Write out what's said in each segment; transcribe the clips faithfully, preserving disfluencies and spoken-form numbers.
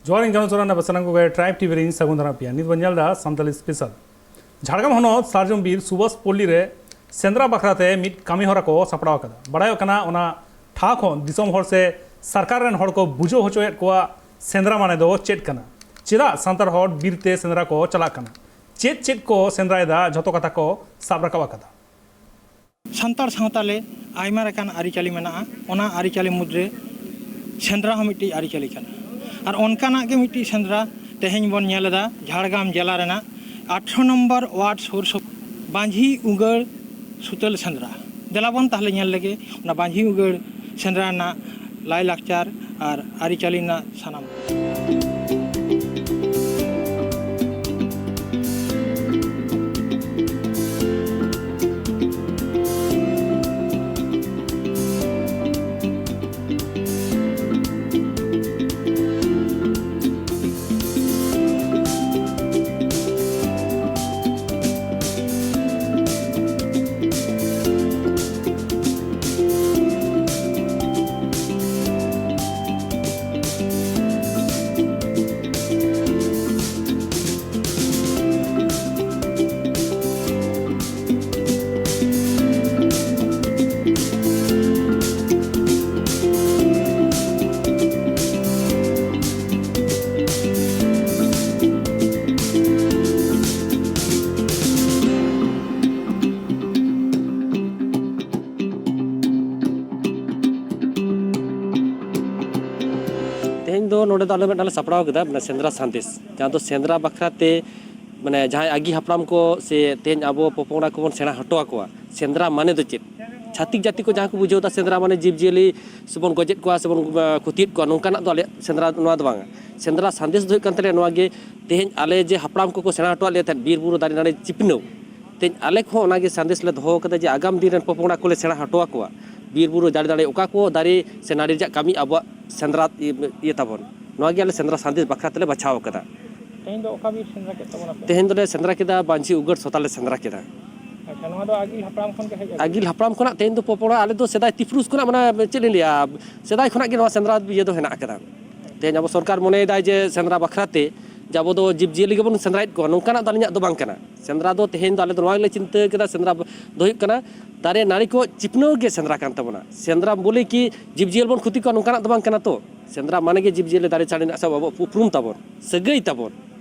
ᱡᱚᱦᱟᱨ, ᱤᱧ ᱠᱟᱹᱱᱩ ᱥᱚᱨᱮᱱ, ᱟᱯᱮ ᱥᱟᱱᱟᱢ ᱠᱚᱜᱮ ᱴᱨᱟᱭᱤᱵᱽ ᱴᱤᱵᱷᱤ ᱨᱤᱧ ᱥᱟᱹᱜᱩᱱ ᱫᱟᱨᱟᱢ ᱯᱮᱭᱟ᱾ ᱱᱤᱛ ᱵᱚᱱ ᱧᱮᱞ ᱮᱫᱟ ᱥᱟᱱᱛᱟᱞᱤ ᱥᱯᱮᱥᱟᱞ᱾ ᱡᱷᱟᱲᱜᱨᱟᱢ ᱦᱚᱱᱚᱛ ᱥᱟᱨᱡᱚᱢ ᱵᱤᱨ ᱥᱩᱵᱷᱟᱥ ᱯᱚᱞᱞᱤ ᱨᱮ ᱥᱮᱸᱫᱽᱨᱟ ᱵᱟᱠᱷᱨᱟ ᱛᱮ ᱢᱤᱫ ᱠᱟᱹᱢᱤ ᱦᱚᱨᱟ ᱠᱚ ᱥᱟᱯᱲᱟᱣ ᱟᱠᱟᱫᱟ᱾ ᱵᱟᱲᱟᱭᱚᱜ ᱠᱟᱱᱟ, ᱚᱱᱟ ᱴᱷᱟᱶ ᱠᱷᱚᱱ ᱫᱤᱥᱚᱢ ᱦᱚᱲ ᱥᱮ ᱥᱚᱨᱠᱟᱨ ᱨᱮᱱ ᱦᱚᱲ ᱠᱚ ᱵᱩᱡᱷᱟᱹᱣ ᱦᱚᱪᱚᱭᱮᱫ ᱠᱚᱣᱟ ᱥᱮᱸᱫᱽᱨᱟ ᱢᱟᱱᱮ ᱫᱚ ᱪᱮᱫ ᱠᱟᱱᱟ, ᱪᱮᱫᱟᱜ ᱥᱟᱱᱛᱟᱲ ᱦᱚᱲ ᱵᱤᱨ ᱛᱮ ᱥᱮᱸᱫᱽᱨᱟ ᱠᱚ ᱪᱟᱞᱟᱜ ᱠᱟᱱᱟ, ᱪᱮᱫ ᱪᱮᱫ ᱠᱚ ᱥᱮᱸᱫᱽᱨᱟᱭᱮᱫᱟ, ᱡᱷᱚᱛᱚ ᱠᱟᱛᱷᱟ ᱠᱚ ᱥᱟᱵ ᱨᱟᱠᱟᱵ ᱟᱠᱟᱫᱟ᱾ ᱥᱟᱱᱛᱟᱲ ᱥᱟᱶᱛᱟ ᱞᱮ ᱟᱭᱢᱟ ᱞᱮᱠᱟᱱ ᱟᱹᱨᱤᱪᱟᱹᱞᱤ ᱢᱮᱱᱟᱜᱼᱟ᱾ ᱚᱱᱟ ᱟᱹᱨᱤᱪᱟᱹᱞᱤ ᱢᱩᱫᱽᱨᱮ ᱥᱮᱸᱫᱽᱨᱟ ᱦᱚᱸ ᱢᱤᱫᱴᱤᱡ ᱟᱹᱨᱤᱪᱟᱹᱞᱤ ᱠᱟᱱᱟ᱾ ᱟᱨ ᱚᱱᱠᱟᱱᱟᱜ ᱜᱮ ᱢᱤᱫᱴᱤᱡ ᱥᱮᱸᱫᱽᱨᱟ ᱛᱮᱦᱮᱧ ᱵᱚᱱ ᱧᱮᱞ ᱮᱫᱟ ᱡᱷᱟᱲᱜᱨᱟᱢ ᱡᱮᱞᱟ ᱨᱮᱱᱟᱜ ᱟᱴᱷᱨᱚ ᱱᱚᱢᱵᱚᱨ ᱣᱟᱨᱰ ᱥᱩᱨ ᱥᱩᱯᱩᱨ ᱵᱟᱸᱡᱷᱤ ᱩᱜᱟᱹᱲ ᱥᱩᱛᱟᱹᱞ ᱥᱮᱸᱫᱽᱨᱟ᱾ ᱫᱮᱞᱟ ᱵᱚᱱ ᱛᱟᱦᱞᱮ ᱧᱮᱞ ᱞᱮᱜᱮ ᱚᱱᱟ ᱵᱟᱸᱡᱷᱤ ᱩᱜᱟᱹᱲ ᱥᱮᱸᱫᱽᱨᱟ ᱨᱮᱱᱟᱜ ᱞᱟᱭᱼᱞᱟᱠᱪᱟᱨ ᱟᱨ ᱟᱹᱨᱤᱪᱟᱹᱞᱤ ᱨᱮᱱᱟᱜ ᱥᱟᱱᱟᱢ᱾ ᱛᱮᱦᱮᱧ ᱫᱚ ᱱᱚᱰᱮ ᱫᱚ ᱟᱞᱮ ᱢᱤᱫᱴᱟᱝ ᱞᱮ ᱥᱟᱯᱲᱟᱣ ᱠᱮᱫᱟ, ᱢᱟᱱᱮ ᱥᱮᱸᱫᱽᱨᱟ ᱥᱟᱸᱫᱮᱥ, ᱡᱟᱦᱟᱸ ᱫᱚ ᱥᱮᱸᱫᱽᱨᱟ ᱵᱟᱠᱷᱨᱟ ᱛᱮ, ᱢᱟᱱᱮ ᱡᱟᱦᱟᱸᱭ ᱟᱹᱜᱤᱞ ᱦᱟᱯᱲᱟᱢ ᱠᱚ ᱥᱮ ᱛᱮᱦᱮᱧ ᱟᱵᱚ ᱯᱚᱯᱚᱝᱲᱟ ᱠᱚᱵᱚᱱ ᱥᱮᱬᱟ ᱦᱚᱴᱚ ᱟᱠᱚᱣᱟ, ᱥᱮᱸᱫᱽᱨᱟ ᱢᱟᱱᱮ ᱫᱚ ᱪᱮᱫ? ᱪᱷᱟᱹᱛᱤᱠ ᱡᱟᱹᱛᱤ ᱠᱚ ᱡᱟᱦᱟᱸ ᱠᱚ ᱵᱩᱡᱷᱟᱹᱣ ᱮᱫᱟ ᱥᱮᱸᱫᱽᱨᱟ ᱢᱟᱱᱮ ᱡᱤᱵᱽᱼᱡᱤᱭᱟᱹᱞᱤ ᱥᱮᱵᱚᱱ ᱜᱚᱡᱮᱫ ᱠᱚᱣᱟ ᱥᱮᱵᱚᱱ, ᱟᱸ, ᱠᱷᱚᱛᱤᱭᱮᱫ ᱠᱚᱣᱟ, ᱱᱚᱝᱠᱟᱱᱟᱜ ᱫᱚ ᱟᱞᱮᱭᱟᱜ ᱥᱮᱸᱫᱽᱨᱟ ᱱᱚᱣᱟ ᱫᱚ ᱵᱟᱝᱟ᱾ ᱥᱮᱸᱫᱽᱨᱟ ᱥᱟᱸᱫᱮᱥ ᱫᱚ ᱦᱩᱭᱩᱜ ᱠᱟᱱ ᱛᱟᱞᱮᱭᱟ ᱱᱚᱣᱟ ᱜᱮ, ᱛᱮᱦᱮᱧ ᱟᱞᱮ ᱡᱮ ᱦᱟᱯᱲᱟᱢ ᱠᱚᱠᱚ ᱥᱮᱬᱟ ᱦᱚᱴᱚᱣᱟᱫ ᱞᱮᱭᱟ ᱛᱟᱦᱮᱸᱫ ᱵᱤᱨ ᱵᱩᱨᱩ ᱫᱟᱨᱮ ᱱᱟᱹᱲᱤ ᱪᱤᱯᱱᱟᱹᱣ, ᱛᱮᱦᱮᱧ ᱟᱞᱮ ᱠᱚᱦᱚᱸ ᱚᱱᱟᱜᱮ ᱥᱟᱸᱫᱮᱥ ᱞᱮ ᱫᱚᱦᱚ ᱠᱟᱫᱟ ᱡᱮ ᱟᱜᱟᱢ ᱫᱤᱱ ᱨᱮᱱ ᱯᱚᱯᱚᱝᱲᱟ ᱠᱚᱞᱮ ᱥᱮᱬᱟ ᱦᱚᱴᱚ ᱟᱠᱚᱣᱟ ᱵᱤᱨ ᱵᱩᱨᱩ ᱫᱟᱨᱮ ᱱᱟᱹᱲᱤ, ᱚᱠᱟ ᱠᱚ ᱫᱟᱨᱮ ᱥᱮ ᱱᱟᱹᱲᱤ ᱨᱮᱭᱟᱜ ᱠᱟᱹᱢᱤ ᱟᱵᱚᱣᱟᱜ ᱥᱮᱸᱫᱽᱨᱟ ᱤᱭᱟᱹ, ᱤᱭᱟᱹ ᱛᱟᱵᱚᱱ᱾ ᱱᱚᱣᱟ ᱜᱮ ᱟᱞᱮ ᱥᱮᱸᱫᱽᱨᱟ ᱥᱟᱸᱫᱮᱥ ᱵᱟᱠᱷᱨᱟ ᱛᱮᱞᱮ ᱵᱟᱪᱷᱟᱣ ᱠᱟᱫᱟ᱾ ᱛᱮᱦᱮᱧ ᱫᱚ ᱚᱠᱟ ᱵᱤᱨ ᱥᱮᱸᱫᱽᱨᱟ ᱠᱮᱫ ᱛᱟᱵᱚᱱᱟ ᱯᱮ? ᱛᱮᱦᱮᱧ ᱫᱚᱞᱮ ᱥᱮᱸᱫᱽᱨᱟ ᱠᱮᱫᱟ ᱵᱟᱸᱡᱷᱤ ᱩᱜᱟᱹᱲ ᱥᱚᱛᱟ ᱞᱮ ᱥᱮᱸᱫᱽᱨᱟ ᱠᱮᱫᱟ᱾ ᱟᱪᱪᱷᱟ, ᱱᱚᱣᱟ ᱫᱚ ᱟᱹᱜᱤᱞ ᱦᱟᱯᱲᱟᱢ ᱠᱷᱚᱱ ᱜᱮ ᱦᱮᱡ ᱟᱹᱜᱩ? ᱟᱹᱜᱤᱞ ᱦᱟᱯᱲᱟᱢ ᱠᱷᱚᱱᱟᱜ ᱛᱮᱦᱮᱧ ᱫᱚ ᱯᱚᱯᱚᱲᱟ, ᱟᱞᱮ ᱫᱚ ᱥᱮᱫᱟᱭ ᱛᱤᱯᱩᱨᱩᱥ ᱠᱷᱚᱱᱟᱜ, ᱢᱟᱱᱮ ᱪᱮᱫ ᱞᱤᱧ ᱞᱟᱹᱭᱟ, ᱥᱮᱫᱟᱭ ᱠᱷᱚᱱᱟᱜ ᱜᱮ ᱱᱚᱣᱟ ᱥᱮᱸᱫᱽᱨᱟ ᱤᱭᱟᱹ ᱫᱚ ᱦᱮᱱᱟᱜ ᱟᱠᱟᱫᱟ᱾ ᱛᱮᱦᱮᱧ ᱟᱵᱚ ᱥᱚᱨᱠᱟᱨ ᱢᱚᱱᱮᱭᱮᱫᱟᱭ ᱡᱮ ᱥᱮᱸᱫᱽᱨᱟ ᱵᱟᱠᱷᱨᱟ ᱛᱮ ᱡᱮ ᱟᱵᱚ ᱫᱚ ᱡᱤᱵᱽᱼᱡᱤᱭᱟᱹᱞᱤ ᱜᱮᱵᱚᱱ ᱥᱮᱸᱫᱽᱨᱟᱭᱮᱫ ᱠᱚᱣᱟ, ᱱᱚᱝᱠᱟᱱᱟᱜ ᱫᱚ ᱟᱹᱞᱤᱧᱟᱜ ᱫᱚ ᱵᱟᱝ ᱠᱟᱱᱟ᱾ ᱥᱮᱸᱫᱽᱨᱟ ᱫᱚ ᱛᱮᱦᱮᱧ ᱫᱚ ᱟᱞᱮ ᱫᱚ ᱱᱚᱣᱟ ᱜᱮᱞᱮ ᱪᱤᱱᱛᱟᱹ ᱠᱮᱫᱟ, ᱥᱮᱸᱫᱽᱨᱟ ᱫᱚ ᱦᱩᱭᱩᱜ ᱠᱟᱱᱟ ᱫᱟᱨᱮ ᱱᱟᱹᱲᱤ ᱠᱚ ᱪᱤᱯᱱᱟᱹᱣ ᱜᱮ ᱥᱮᱸᱫᱽᱨᱟ ᱠᱟᱱ ᱛᱟᱵᱚᱱᱟ᱾ ᱥᱮᱸᱫᱽᱨᱟ ᱵᱚᱞᱮ ᱠᱤ ᱡᱤᱵᱽᱼᱡᱤᱭᱟᱹᱞᱤ ᱵᱚᱱ ᱠᱷᱚᱛᱤ ᱠᱚᱣᱟ, ᱱᱚᱝᱠᱟᱱᱟᱜ ᱫᱚ ᱵᱟᱝ ᱠᱟᱱᱟ ᱛᱚ᱾ ᱥᱮᱸᱫᱽᱨᱟ ᱢᱟᱱᱮ ᱜᱮ ᱡᱤᱵᱽᱼᱡᱤᱭᱟᱹᱞᱤ, ᱫᱟᱨᱮ ᱪᱟᱹᱲᱤ ᱨᱮᱱᱟᱜ ᱥᱟᱶ ᱟᱵᱚᱣᱟᱜ ᱩᱯᱨᱩᱢ ᱛᱟᱵᱚᱱ, ᱥᱟᱹᱜᱟᱹᱭ ᱛᱟᱵᱚᱱ,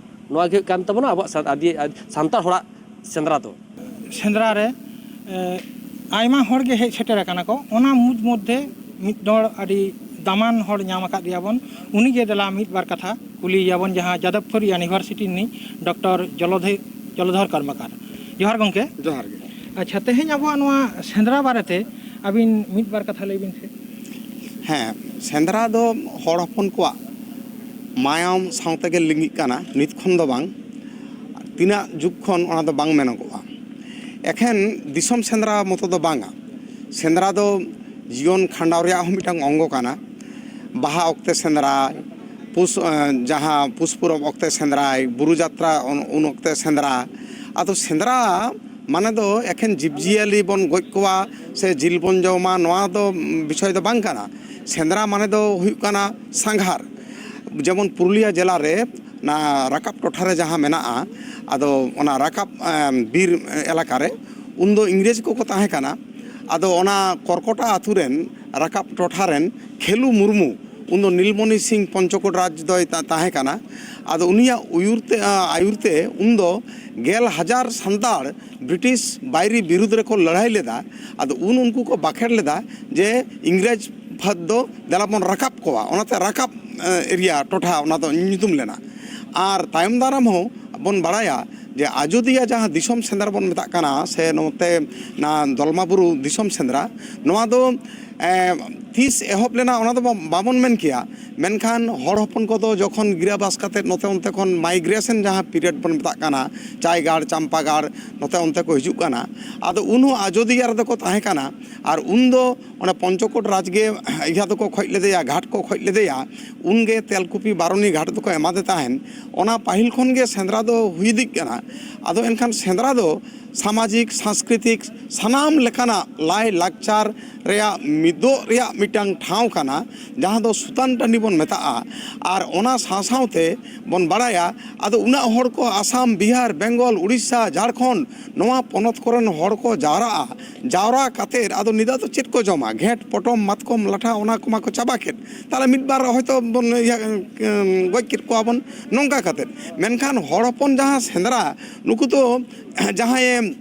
ᱱᱚᱣᱟ ᱜᱮ ᱦᱩᱭᱩᱜ ᱠᱟᱱ ᱛᱟᱵᱚᱱᱟ ᱟᱵᱚᱣᱟᱜ ᱥᱟ-, ᱟᱹᱫᱤ-, ᱟᱹᱫ-, ᱥᱟᱱᱛᱟᱲ ᱦᱚᱲᱟᱜ ᱥᱮᱸᱫᱽᱨᱟ ᱫᱚ᱾ ᱥᱮᱸᱫᱽᱨᱟ ᱨᱮ, ᱮ, ᱟᱭᱢᱟ ᱦᱚᱲ ᱜᱮ ᱦᱮᱡ ᱥᱮᱴᱮᱨ ᱟᱠᱟᱱᱟ ᱠᱚ᱾ ᱚᱱᱟ ᱢᱩᱫᱽ ᱢᱚᱫᱽᱫᱷᱮ ᱢᱤᱫ ᱦᱚᱲ ᱟᱹᱰᱤ ᱫᱟᱢᱟᱱ ᱦᱚᱲ ᱧᱟᱢ ᱟᱠᱟᱫᱮᱭᱟ ᱵᱚᱱ᱾ ᱩᱱᱤ ᱜᱮ ᱫᱮᱞᱟ ᱢᱤᱫ ᱵᱟᱨ ᱠᱟᱛᱷᱟ ᱠᱩᱞᱤᱭᱮᱭᱟ ᱵᱚᱱ, ᱡᱟᱦᱟᱸ ᱡᱟᱫᱚᱵᱯᱩᱨ ᱤᱭᱩᱱᱤᱵᱷᱟᱨᱥᱤᱴᱤ ᱨᱤᱱᱤᱡ ᱰᱚᱠᱴᱚᱨ ᱡᱚᱞᱚᱫᱷᱮ-, ᱡᱚᱞᱚᱫᱷᱚᱨ ᱠᱚᱨᱢᱚᱠᱟᱨ᱾ ᱡᱚᱦᱟᱨ ᱜᱚᱢᱠᱮ᱾ ᱡᱚᱦᱟᱨ ᱜᱮ᱾ ᱟᱪᱪᱷᱟ, ᱛᱮᱦᱮᱧ ᱟᱵᱚᱣᱟᱜ ᱱᱚᱣᱟ ᱥᱮᱸᱫᱽᱨᱟ ᱵᱟᱨᱮᱛᱮ ᱟᱹᱵᱤᱱ ᱢᱤᱫ ᱵᱟᱨ ᱠᱟᱛᱷᱟ ᱞᱟᱹᱭ ᱵᱤᱱ ᱥᱮ᱾ ᱦᱮᱸ, ᱥᱮᱸᱫᱽᱨᱟ ᱫᱚ ᱦᱚᱲ ᱦᱚᱯᱚᱱ ᱠᱚᱣᱟᱜ ᱢᱟᱭᱟᱢ ᱥᱟᱶ ᱛᱮᱜᱮ ᱞᱤᱸᱜᱤᱜ ᱠᱟᱱᱟ, ᱱᱤᱛ ᱠᱷᱚᱱ ᱫᱚ ᱵᱟᱝ, ᱛᱤᱱᱟᱹᱜ ᱡᱩᱜᱽ ᱠᱷᱚᱱ ᱚᱱᱟ ᱫᱚ ᱵᱟᱝ ᱢᱮᱱᱚᱜᱚᱜᱼᱟ᱾ ᱮᱠᱷᱮᱱ ᱫᱤᱥᱚᱢ ᱥᱮᱸᱫᱽᱨᱟ ᱢᱚᱛᱚ ᱫᱚ ᱵᱟᱝᱟ᱾ ᱥᱮᱸᱫᱽᱨᱟ ᱫᱚ ᱡᱤᱭᱚᱱ ᱠᱷᱟᱸᱰᱟᱣ ᱨᱮᱭᱟᱜ ᱦᱚᱸ ᱢᱤᱫᱴᱟᱝ ᱚᱝᱜᱚ ᱠᱟᱱᱟ᱾ ᱵᱟᱦᱟ ᱚᱠᱛᱮ ᱥᱮᱸᱫᱽᱨᱟ, ᱯᱩᱥ, ᱮᱸ, ᱡᱟᱦᱟᱸ ᱯᱩᱥ ᱯᱚᱨᱚᱵᱽ ᱚᱠᱛᱮ ᱥᱮᱸᱫᱽᱨᱟᱭ, ᱵᱩᱨᱩ ᱡᱟᱛᱨᱟ ᱩᱱ, ᱩᱱ ᱚᱠᱛᱮ ᱥᱮᱸᱫᱽᱨᱟ᱾ ᱟᱫᱚ ᱥᱮᱸᱫᱽᱨᱟ ᱢᱟᱱᱮ ᱫᱚ ᱮᱠᱷᱮᱱ ᱡᱤᱵᱽᱼᱡᱤᱭᱟᱹᱞᱤ ᱵᱚᱱ ᱜᱚᱡ ᱠᱚᱣᱟ ᱥᱮ ᱡᱤᱞ ᱵᱚᱱ ᱡᱚᱢᱟ, ᱱᱚᱣᱟ ᱫᱚ, ᱩᱸ, ᱵᱤᱥᱚᱭ ᱫᱚ ᱵᱟᱝ ᱠᱟᱱᱟ᱾ ᱥᱮᱸᱫᱽᱨᱟ ᱢᱟᱱᱮ ᱫᱚ ᱦᱩᱭᱩᱜ ᱠᱟᱱᱟ ᱥᱟᱸᱜᱷᱟᱨ᱾ ᱡᱮᱢᱚᱱ ᱯᱩᱨᱩᱞᱤᱭᱟᱹ ᱡᱮᱞᱟ ᱨᱮ ᱚᱱᱟ ᱨᱟᱠᱟᱵ ᱴᱚᱴᱷᱟ ᱨᱮ ᱡᱟᱦᱟᱸ ᱢᱮᱱᱟᱜᱼᱟ, ᱟᱫᱚ ᱚᱱᱟ ᱨᱟᱠᱟᱵ, ᱮᱸ, ᱵᱤᱨ ᱮᱞᱟᱠᱟ ᱨᱮ ᱩᱱᱫᱚ ᱤᱝᱨᱮᱡᱽ ᱠᱚᱠᱚ ᱛᱟᱦᱮᱸ ᱠᱟᱱᱟ᱾ ᱟᱫᱚ ᱚᱱᱟ ᱠᱚᱨᱠᱚᱴᱟ ᱟᱹᱛᱩ ᱨᱮᱱ ᱨᱟᱠᱟᱵ ᱴᱚᱴᱷᱟ ᱨᱮᱱ ᱠᱷᱮᱞᱩ ᱢᱩᱨᱢᱩ, ᱩᱱᱫᱚ ᱱᱤᱞᱢᱚᱱᱤ ᱥᱤᱝ ᱯᱚᱧᱪᱚᱠᱳᱴ ᱨᱟᱡᱽ ᱫᱚᱭ ᱛᱟ-, ᱛᱟᱦᱮᱸ ᱠᱟᱱᱟ᱾ ᱟᱫᱚ ᱩᱱᱤᱭᱟᱜ ᱩᱭᱩᱨ ᱛᱮ, ᱟ, ᱟᱹᱭᱩᱨ ᱛᱮ ᱩᱱᱫᱚ ᱜᱮᱞ ᱦᱟᱡᱟᱨ ᱥᱟᱱᱛᱟᱲ ᱵᱨᱤᱴᱤᱥ ᱵᱟᱭᱨᱤ ᱵᱤᱨᱩᱫᱽ ᱨᱮᱠᱚ ᱞᱟᱹᱲᱦᱟᱹᱭ ᱞᱮᱫᱟ᱾ ᱟᱫᱚ ᱩᱱ ᱩᱱᱠᱩ ᱠᱚ ᱵᱟᱠᱷᱮᱲ ᱞᱮᱫᱟ ᱡᱮ ᱤᱝᱨᱮᱡᱽ ᱯᱷᱟᱹᱫ ᱫᱚ ᱫᱮᱞᱟ ᱵᱚᱱ ᱨᱟᱠᱟᱵ ᱠᱚᱣᱟ, ᱚᱱᱟᱛᱮ ᱨᱟᱠᱟᱵ, ᱮ, ᱮᱨᱤᱭᱟ, ᱴᱚᱴᱷᱟ ᱚᱱᱟ ᱫᱚ ᱧᱩᱛᱩᱢ ᱞᱮᱱᱟ᱾ ᱟᱨ ᱛᱟᱭᱚᱢ ᱫᱟᱨᱟᱢ ᱦᱚᱸ ᱵᱚᱱ ᱵᱟᱲᱟᱭᱟ ᱡᱮ ᱟᱡᱳᱫᱤᱭᱟ ᱡᱟᱦᱟᱸ ᱫᱤᱥᱚᱢ ᱥᱮᱸᱫᱽᱨᱟ ᱵᱚᱱ ᱢᱮᱛᱟᱜ ᱠᱟᱱᱟ, ᱥᱮ ᱱᱚᱛᱮ ᱚᱱᱟ ᱫᱚᱞᱢᱟ ᱵᱩᱨᱩ ᱫᱤᱥᱚᱢ ᱥᱮᱸᱫᱽᱨᱟ, ᱱᱚᱣᱟ ᱫᱚ, ᱮ, ᱛᱤᱥ ᱮᱦᱚᱵ ᱞᱮᱱᱟ ᱚᱱᱟ ᱫᱚ ᱵᱟ-, ᱵᱟᱵᱚᱱ ᱢᱮᱱ ᱠᱮᱭᱟ, ᱢᱮᱱᱠᱷᱟᱱ ᱦᱚᱲ ᱦᱚᱯᱚᱱ ᱠᱚᱫᱚ ᱡᱚᱠᱷᱚᱱ ᱜᱤᱨᱟᱵᱟᱥ ᱠᱟᱛᱮᱫ ᱱᱚᱛᱮ ᱚᱱᱛᱮ ᱠᱷᱚᱱ ᱢᱟᱭᱜᱨᱮᱥᱚᱱ ᱡᱟᱦᱟᱸ ᱯᱤᱨᱤᱭᱚᱰ ᱵᱚᱱ ᱢᱮᱛᱟᱜ ᱠᱟᱱᱟ, ᱪᱟᱭᱜᱟᱲ, ᱪᱟᱢᱯᱟᱜᱟᱲ, ᱱᱚᱛᱮ ᱚᱱᱛᱮ ᱠᱚ ᱦᱤᱡᱩᱜ ᱠᱟᱱᱟ, ᱟᱫᱚ ᱩᱱ ᱦᱚᱸ ᱟᱡᱳᱫᱤᱭᱟ ᱨᱮᱫᱚ ᱠᱚ ᱛᱟᱦᱮᱸ ᱠᱟᱱᱟ᱾ ᱟᱨ ᱩᱱ ᱫᱚ ᱚᱱᱟ ᱯᱚᱧᱪᱚᱠᱳᱴ ᱨᱟᱡᱽ ᱜᱮ ᱤᱭᱟᱹ ᱫᱚᱠᱚ ᱠᱷᱚᱡ ᱞᱮᱫᱮᱭᱟ, ᱜᱷᱟᱴ ᱠᱚ ᱠᱷᱚᱡ ᱞᱮᱫᱮᱭᱟ, ᱩᱱᱜᱮ ᱛᱮᱞᱠᱩᱯᱤ ᱵᱟᱨᱚᱱᱤ ᱜᱷᱟᱴ ᱫᱚᱠᱚ ᱮᱢᱟᱫᱮ ᱛᱟᱦᱮᱱ᱾ ᱚᱱᱟ ᱯᱟᱹᱦᱤᱞ ᱠᱷᱚᱱ ᱜᱮ ᱥᱮᱸᱫᱽᱨᱟ ᱫᱚ ᱦᱩᱭ ᱤᱫᱤᱜ ᱠᱟᱱᱟ᱾ ᱟᱫᱚ ᱮᱱᱠᱷᱟᱱ ᱥᱮᱸᱫᱽᱨᱟ ᱫᱚ ᱥᱟᱢᱟᱡᱤᱠ, ᱥᱟᱝᱥᱠᱨᱤᱛᱤᱠ, ᱥᱟᱱᱟᱢ ᱞᱮᱠᱟᱱᱟᱜ ᱞᱟᱭ ᱞᱟᱠᱪᱟᱨ ᱨᱮᱭᱟᱜ ᱢᱤᱫᱚᱜ ᱨᱮᱭᱟᱜ ᱢᱤᱫᱴᱟᱝ ᱴᱷᱟᱶ ᱠᱟᱱᱟ, ᱡᱟᱦᱟᱸ ᱫᱚ ᱥᱩᱛᱟᱱ ᱴᱟᱺᱰᱤ ᱵᱚᱱ ᱢᱮᱛᱟᱜᱼᱟ᱾ ᱟᱨ ᱚᱱᱟ ᱥᱟᱶ ᱥᱟᱶᱛᱮ ᱵᱚᱱ ᱵᱟᱲᱟᱭᱟ, ᱟᱫᱚ ᱩᱱᱟᱹᱜ ᱦᱚᱲ ᱠᱚ ᱟᱥᱟᱢ, ᱵᱤᱦᱟᱨ, ᱵᱮᱝᱜᱚᱞ, ᱩᱲᱤᱥᱥᱟ, ᱡᱷᱟᱲᱠᱷᱚᱸᱰ, ᱱᱚᱣᱟ ᱯᱚᱱᱚᱛ ᱠᱚᱨᱮᱱ ᱦᱚᱲ ᱠᱚ ᱡᱟᱣᱨᱟᱜᱼᱟ᱾ ᱡᱟᱣᱨᱟ ᱠᱟᱛᱮᱫ ᱟᱫᱚ ᱱᱤᱫᱟᱹ ᱫᱚ ᱪᱮᱫ ᱠᱚ ᱡᱚᱢᱟ? ᱜᱷᱮᱸᱴ, ᱯᱚᱴᱚᱢ, ᱢᱟᱛᱠᱚᱢ, ᱞᱟᱴᱷᱟ, ᱚᱱᱟ ᱠᱚᱢᱟ ᱠᱚ ᱪᱟᱵᱟ ᱠᱮᱫ᱾ ᱛᱟᱦᱚᱞᱮ ᱢᱤᱫ ᱵᱟᱨ ᱦᱚᱭᱛᱳ ᱵᱚᱱ ᱤᱭᱟᱹ, ᱜᱚᱡ ᱠᱮᱫ ᱠᱚᱣᱟ ᱵᱚᱱ ᱱᱚᱝᱠᱟ ᱠᱟᱛᱮᱫ᱾ ᱢᱮᱱᱠᱷᱟᱱ ᱦᱚᱲ ᱦᱚᱯᱚᱱ ᱡᱟᱦᱟᱸ ᱥᱮᱸᱫᱽᱨᱟ, ᱱᱩᱠᱩ ᱫᱚ ᱡᱟᱦᱟᱸᱭᱮ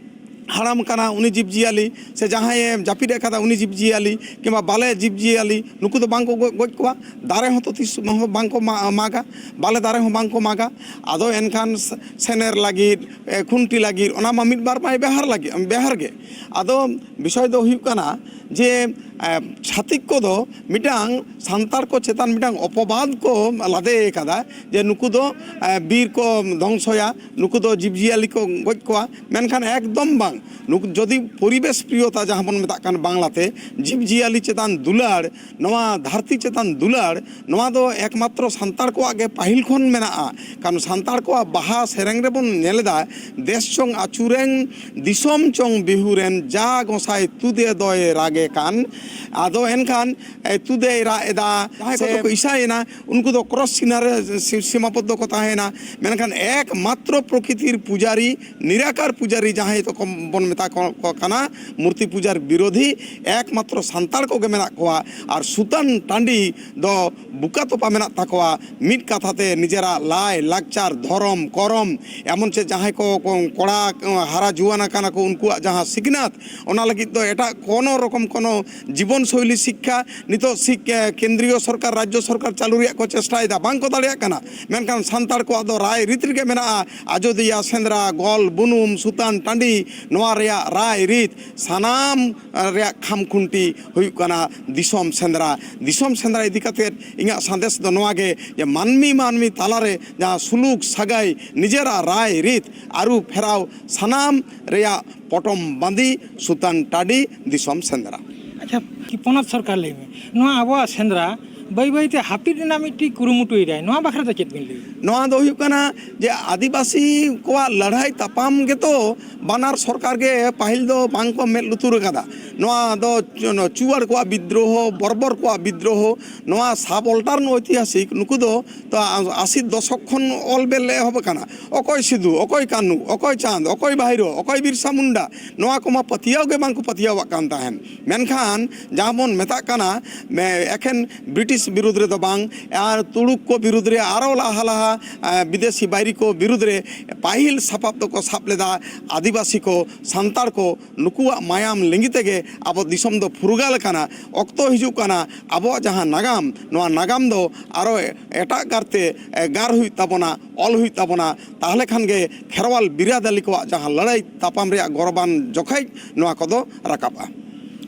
ᱦᱟᱲᱟᱢ ᱠᱟᱱᱟ ᱩᱱᱤ ᱡᱤᱵᱽᱼᱡᱤᱭᱟᱹᱞᱤ, ᱥᱮ ᱡᱟᱦᱟᱸᱭᱮ ᱡᱟᱹᱯᱤᱫ ᱟᱠᱟᱫᱟ ᱩᱱᱤ ᱡᱤᱵᱽᱼᱡᱤᱭᱟᱹᱞᱤ, ᱠᱤᱝᱵᱟ ᱵᱟᱞᱮ ᱡᱤᱵᱽᱼᱡᱤᱭᱟᱹᱞᱤ, ᱱᱩᱠᱩ ᱫᱚ ᱵᱟᱝ ᱠᱚ ᱜᱚᱡ, ᱜᱚᱡ ᱠᱚᱣᱟ᱾ ᱫᱟᱨᱮ ᱦᱚᱸᱛᱚ ᱛᱤᱥ ᱦᱚᱸ ᱵᱟᱝ ᱠᱚ ᱢᱟ-, ᱢᱟᱜᱟ, ᱵᱟᱞᱮ ᱫᱟᱨᱮ ᱦᱚᱸ ᱵᱟᱝ ᱠᱚ ᱢᱟᱜᱟ᱾ ᱟᱫᱚ ᱮᱱᱠᱷᱟᱱ ᱥᱮ-, ᱥᱮᱱᱮᱨ ᱞᱟᱹᱜᱤᱫ, ᱮ, ᱠᱷᱩᱱᱴᱤ ᱞᱟᱹᱜᱤᱫ, ᱚᱱᱟ ᱢᱟ ᱢᱤᱫ ᱵᱟᱨ ᱢᱟᱭ ᱵᱮᱣᱦᱟᱨ ᱞᱟᱹᱜᱤᱫ, ᱵᱮᱣᱦᱟᱨ ᱜᱮ᱾ ᱟᱫᱚ ᱵᱤᱥᱚᱭ ᱫᱚ ᱦᱩᱭᱩᱜ ᱠᱟᱱᱟ ᱡᱮ, ᱮ, ᱪᱷᱟᱹᱛᱤᱠ ᱠᱚᱫᱚ ᱢᱤᱫᱴᱟᱝ ᱥᱟᱱᱛᱟᱲ ᱠᱚ ᱪᱮᱛᱟᱱ ᱢᱤᱫᱴᱟᱝ ᱚᱯᱚᱵᱟᱫᱽ ᱠᱚ ᱞᱟᱫᱮ ᱟᱠᱟᱫᱟ ᱡᱮ ᱱᱩᱠᱩ ᱫᱚ, ᱮ, ᱵᱤᱨ ᱠᱚ ᱫᱷᱚᱝᱥᱚᱭᱟ, ᱱᱩᱠᱩ ᱫᱚ ᱡᱤᱵᱽᱼᱡᱤᱭᱟᱹᱞᱤ ᱠᱚ ᱜᱚᱡ ᱠᱚᱣᱟ᱾ ᱢᱮᱱᱠᱷᱟᱱ ᱮᱠᱫᱚᱢ ᱵᱟᱝ᱾ ᱱᱩᱠᱩ ᱡᱩᱫᱤ ᱯᱚᱨᱤᱵᱮᱥ ᱯᱨᱤᱭᱚᱛᱟ ᱡᱟᱦᱟᱸ ᱵᱚᱱ ᱢᱮᱛᱟᱜ ᱠᱟᱱ ᱵᱟᱝᱞᱟᱛᱮ, ᱡᱤᱵᱽᱼᱡᱤᱭᱟᱹᱞᱤ ᱪᱮᱛᱟᱱ ᱫᱩᱞᱟᱹᱲ, ᱱᱚᱣᱟ ᱫᱷᱟᱹᱨᱛᱤ ᱪᱮᱛᱟᱱ ᱫᱩᱞᱟᱹᱲ, ᱱᱚᱣᱟ ᱫᱚ ᱮᱠᱢᱟᱛᱨᱚ ᱥᱟᱱᱛᱟᱲ ᱠᱚᱣᱟᱜ ᱜᱮ ᱯᱟᱹᱦᱤᱞ ᱠᱷᱚᱱ ᱢᱮᱱᱟᱜᱼᱟ᱾ ᱠᱟᱨᱚᱱ ᱥᱟᱱᱛᱟᱲ ᱠᱚᱣᱟᱜ ᱵᱟᱦᱟ ᱥᱮᱨᱮᱧ ᱨᱮᱵᱚᱱ ᱧᱮᱞ ᱮᱫᱟ, "ᱫᱮᱥ ᱪᱚᱝ ᱟᱹᱪᱩᱨᱮᱱ, ᱫᱤᱥᱚᱢ ᱪᱚᱝ ᱵᱤᱦᱩᱨᱮᱱ, ᱡᱟ ᱜᱚᱸᱥᱟᱭ ᱛᱩᱫᱮ ᱫᱚᱭ ᱨᱟᱜᱮ ᱠᱟᱱ", ᱟᱫᱚ ᱮᱱᱠᱷᱟᱱ, ᱮ, ᱛᱩᱫᱮᱭ ᱨᱟᱜ ᱮᱫᱟ, ᱡᱟᱦᱟᱸᱭ ᱥᱮ ᱠᱚᱫᱚ ᱠᱚ ᱤᱥᱟᱭᱮᱱᱟ, ᱩᱱᱠᱩ ᱫᱚ ᱠᱨᱚᱥ ᱪᱤᱱᱦᱟᱹ ᱨᱮ ᱥᱤ-, ᱥᱤᱢᱟᱵᱚᱫᱽᱫᱷᱚ ᱠᱚ ᱛᱟᱦᱮᱸᱭᱮᱱᱟ᱾ ᱢᱮᱱᱠᱷᱟᱱ ᱮᱠᱢᱟᱛᱨᱚ ᱯᱨᱚᱠᱤᱛᱤᱨ ᱯᱩᱡᱟᱨᱤ, ᱱᱤᱨᱟᱠᱟᱨ ᱯᱩᱡᱟᱨᱤ ᱡᱟᱦᱟᱸᱭ ᱫᱚᱠᱚ ᱵᱚᱱ ᱢᱮᱛᱟ ᱠᱚ, ᱠᱚ ᱠᱟᱱᱟ, ᱢᱩᱨᱛᱤ ᱯᱩᱡᱟᱨ ᱵᱤᱨᱳᱫᱷᱤ, ᱮᱠᱢᱟᱛᱨᱚ ᱥᱟᱱᱛᱟᱲ ᱠᱚᱜᱮ ᱢᱮᱱᱟᱜ ᱠᱚᱣᱟ᱾ ᱟᱨ ᱥᱩᱛᱟᱱ ᱴᱟᱺᱰᱤ ᱫᱚ ᱵᱩᱠᱟ ᱛᱚᱯᱟ ᱢᱮᱱᱟᱜ ᱛᱟᱠᱚᱣᱟ᱾ ᱢᱤᱫ ᱠᱟᱛᱷᱟ ᱛᱮ ᱱᱤᱡᱮᱨᱟᱜ ᱞᱟᱭ, ᱞᱟᱠᱪᱟᱨ, ᱫᱷᱚᱨᱚᱢ, ᱠᱚᱨᱚᱢ, ᱮᱢᱚᱱ ᱪᱮᱫ ᱡᱟᱦᱟᱸᱭ ᱠᱚ, ᱠᱚ ᱠᱚᱲᱟ, ᱦᱟᱨᱟ ᱡᱩᱣᱟᱹᱱ ᱟᱠᱟᱱᱟ ᱠᱚ, ᱩᱱᱠᱩᱣᱟᱜ ᱡᱟᱦᱟᱸ ᱥᱤᱠᱷᱱᱟᱹᱛ, ᱚᱱᱟ ᱞᱟᱹᱜᱤᱫ ᱫᱚ ᱮᱴᱟᱜ ᱠᱳᱱᱳ ᱨᱚᱠᱚᱢ ᱠᱳᱱᱳ ᱡᱤᱵᱚᱱ ᱥᱳᱭᱞᱤ ᱥᱤᱠᱠᱷᱟ ᱱᱤᱛᱚᱜ ᱥᱤᱠ-, ᱮ, ᱠᱮᱱᱫᱨᱤᱭᱚ ᱥᱚᱨᱠᱟᱨ, ᱨᱟᱡᱽᱡᱚ ᱥᱚᱨᱠᱟᱨ ᱪᱟᱹᱞᱩ ᱨᱮᱭᱟᱜ ᱠᱚ ᱪᱮᱥᱴᱟᱭᱮᱫᱟ, ᱵᱟᱝ ᱠᱚ ᱫᱟᱲᱮᱭᱟᱜ ᱠᱟᱱᱟ᱾ ᱢᱮᱱᱠᱷᱟᱱ ᱥᱟᱱᱛᱟᱲ ᱠᱚᱣᱟᱜ ᱫᱚ ᱨᱟᱭ ᱨᱤᱛ ᱨᱮᱜᱮ ᱢᱮᱱᱟᱜᱼᱟ᱾ ᱟᱡᱳᱫᱤᱭᱟ ᱥᱮᱸᱫᱽᱨᱟ, ᱜᱚᱞ, ᱵᱩᱱᱩᱢ, ᱥᱩᱛᱟᱱ ᱴᱟᱺᱰᱤ, ᱱᱚᱣᱟ ᱨᱮᱭᱟᱜ ᱨᱟᱭ ᱨᱤᱛ, ᱥᱟᱱᱟᱢ ᱨᱮᱭᱟᱜ ᱠᱷᱟᱢᱠᱷᱩᱱᱴᱤ ᱦᱩᱭᱩᱜ ᱠᱟᱱᱟ ᱫᱤᱥᱚᱢ ᱥᱮᱸᱫᱽᱨᱟ᱾ ᱫᱤᱥᱚᱢ ᱥᱮᱸᱫᱽᱨᱟ ᱤᱫᱤ ᱠᱟᱛᱮᱫ ᱤᱧᱟᱹᱜ ᱥᱟᱸᱫᱮᱥ ᱫᱚ ᱱᱚᱣᱟ ᱜᱮ, ᱡᱮ ᱢᱟᱹᱱᱢᱤ ᱢᱟᱹᱱᱢᱤ ᱛᱟᱞᱟᱨᱮ ᱡᱟᱦᱟᱸ ᱥᱩᱞᱩᱠ ᱥᱟᱹᱜᱟᱹᱭ, ᱱᱤᱡᱮᱨᱟᱜ ᱨᱟᱭ ᱨᱤᱛ ᱟᱹᱨᱩ ᱯᱷᱮᱨᱟᱣ, ᱥᱟᱱᱟᱢ ᱨᱮᱭᱟᱜ ᱯᱚᱴᱚᱢ ᱵᱟᱸᱫᱤ ᱥᱩᱛᱟᱱ ᱴᱟᱺᱰᱤ ᱫᱤᱥᱚᱢ ᱥᱮᱸᱫᱽᱨᱟ᱾ ᱟᱪᱪᱷᱟ, ᱯᱚᱱᱚᱛ ᱥᱚᱨᱠᱟᱨ ᱞᱟᱹᱭ ᱢᱮ, ᱱᱚᱣᱟ ᱟᱵᱚᱣᱟᱜ ᱥᱮᱸᱫᱽᱨᱟ ᱵᱟᱹᱭ ᱵᱟᱹᱭᱛᱮ ᱦᱟᱹᱯᱤᱫ ᱨᱮᱱᱟᱜ ᱢᱤᱫᱴᱤᱡ ᱠᱩᱨᱩᱢᱩᱴᱩᱭᱮᱫᱟᱭ᱾ ᱱᱚᱣᱟ ᱵᱟᱠᱷᱨᱟ ᱫᱚ ᱪᱮᱫ ᱵᱤᱱ ᱞᱟᱹᱭᱟ? ᱱᱚᱣᱟ ᱫᱚ ᱦᱩᱭᱩᱜ ᱠᱟᱱᱟ ᱡᱮ ᱟᱹᱫᱤᱵᱟᱹᱥᱤ ᱠᱚᱣᱟᱜ ᱞᱟᱹᱲᱦᱟᱹᱭ ᱛᱟᱯᱟᱢ ᱜᱮᱛᱚ ᱵᱟᱱᱟᱨ ᱥᱚᱨᱠᱟᱨ ᱜᱮ ᱯᱟᱹᱦᱤᱞ ᱫᱚ ᱵᱟᱝ ᱠᱚ ᱢᱮᱫ ᱞᱩᱛᱩᱨ ᱟᱠᱟᱫᱟ᱾ ᱱᱚᱣᱟ ᱫᱚ ᱪᱩ-, ᱪᱩᱣᱟᱲ ᱠᱚᱣᱟᱜ ᱵᱤᱫᱽᱨᱳᱦᱚ, ᱵᱚᱨᱵᱚᱨ ᱠᱚᱣᱟᱜ ᱵᱤᱫᱽᱨᱳᱦᱚ, ᱱᱚᱣᱟ ᱥᱟᱵ ᱚᱞᱴᱟᱨᱱ ᱳᱭᱛᱤᱦᱟᱥᱤᱠ, ᱱᱩᱠᱩ ᱫᱚ ᱛᱚ ᱟ-, ᱟᱥᱤ ᱫᱚᱥᱚᱠ ᱠᱷᱚᱱ ᱚᱞ ᱵᱮᱞ ᱮᱦᱚᱵ ᱟᱠᱟᱱᱟ᱾ ᱚᱠᱚᱭ ᱥᱤᱫᱷᱩ, ᱚᱠᱚᱭ ᱠᱟᱹᱱᱦᱩ, ᱚᱠᱚᱭ ᱪᱟᱸᱫᱽ, ᱚᱠᱚᱭ ᱵᱷᱟᱭᱨᱳ, ᱚᱠᱚᱭ ᱵᱤᱨᱥᱟ ᱢᱩᱱᱰᱟ, ᱱᱚᱣᱟ ᱠᱚᱢᱟ ᱯᱟᱹᱛᱭᱟᱹᱣ ᱜᱮ ᱵᱟᱝ ᱠᱚ ᱯᱟᱹᱛᱭᱟᱹᱣᱟᱜ ᱠᱟᱱ ᱛᱟᱦᱮᱸᱱ᱾ ᱢᱮᱱᱠᱷᱟᱱ ᱡᱟᱦᱟᱸ ᱵᱚᱱ ᱢᱮᱛᱟᱜ ᱠᱟᱱᱟ, ᱢᱮ-, ᱮᱠᱷᱮᱱ ᱵᱨᱤᱴᱤᱥ ᱵᱤᱨᱩᱫᱽ ᱨᱮᱫᱚ ᱵᱟᱝ, ᱟᱨ ᱛᱩᱲᱩᱠ ᱠᱚ ᱵᱤᱨᱩᱫᱽ ᱨᱮ, ᱟᱨᱚ ᱞᱟᱦᱟ ᱞᱟᱦᱟ, ᱮ, ᱵᱤᱫᱮᱥᱤ ᱵᱟᱭᱨᱤ ᱠᱚ ᱵᱤᱨᱩᱫᱽ ᱨᱮ ᱯᱟᱹᱦᱤᱞ ᱥᱟᱯᱟᱵ ᱫᱚᱠᱚ ᱥᱟᱵ ᱞᱮᱫᱟ ᱟᱹᱫᱤᱵᱟᱹᱥᱤ ᱠᱚ, ᱥᱟᱱᱛᱟᱲ ᱠᱚ, ᱱᱩᱠᱩᱣᱟᱜ ᱢᱟᱭᱟᱢ ᱞᱤᱸᱜᱤ ᱛᱮᱜᱮ ᱟᱵᱚ ᱫᱤᱥᱚᱢ ᱫᱚ ᱯᱷᱩᱨᱜᱟᱹᱞ ᱟᱠᱟᱱᱟ᱾ ᱚᱠᱛᱚ ᱦᱤᱡᱩᱜ ᱠᱟᱱᱟ, ᱟᱵᱚᱣᱟᱜ ᱡᱟᱦᱟᱸ ᱱᱟᱜᱟᱢ, ᱱᱚᱣᱟ ᱱᱟᱜᱟᱢ ᱫᱚ ᱟᱨᱚ ᱮᱴᱟᱜ ᱠᱟᱨᱛᱮ, ᱮ, ᱜᱟᱨ ᱦᱩᱭᱩᱜ ᱛᱟᱵᱚᱱᱟ, ᱚᱞ ᱦᱩᱭᱩᱜ ᱛᱟᱵᱚᱱᱟ᱾ ᱛᱟᱦᱚᱞᱮ ᱠᱷᱟᱱ ᱜᱮ ᱠᱷᱮᱨᱣᱟᱞ ᱵᱤᱨᱟᱹᱫᱟᱹᱞᱤ ᱠᱚᱣᱟᱜ ᱡᱟᱦᱟᱸ ᱞᱟᱹᱲᱦᱟᱹᱭ ᱛᱟᱯᱟᱢ ᱨᱮᱭᱟᱜ ᱜᱚᱨᱵᱟᱱ ᱡᱚᱠᱷᱮᱡ ᱱᱚᱣᱟ ᱠᱚᱫᱚ ᱨᱟᱠᱟᱵᱼᱟ᱾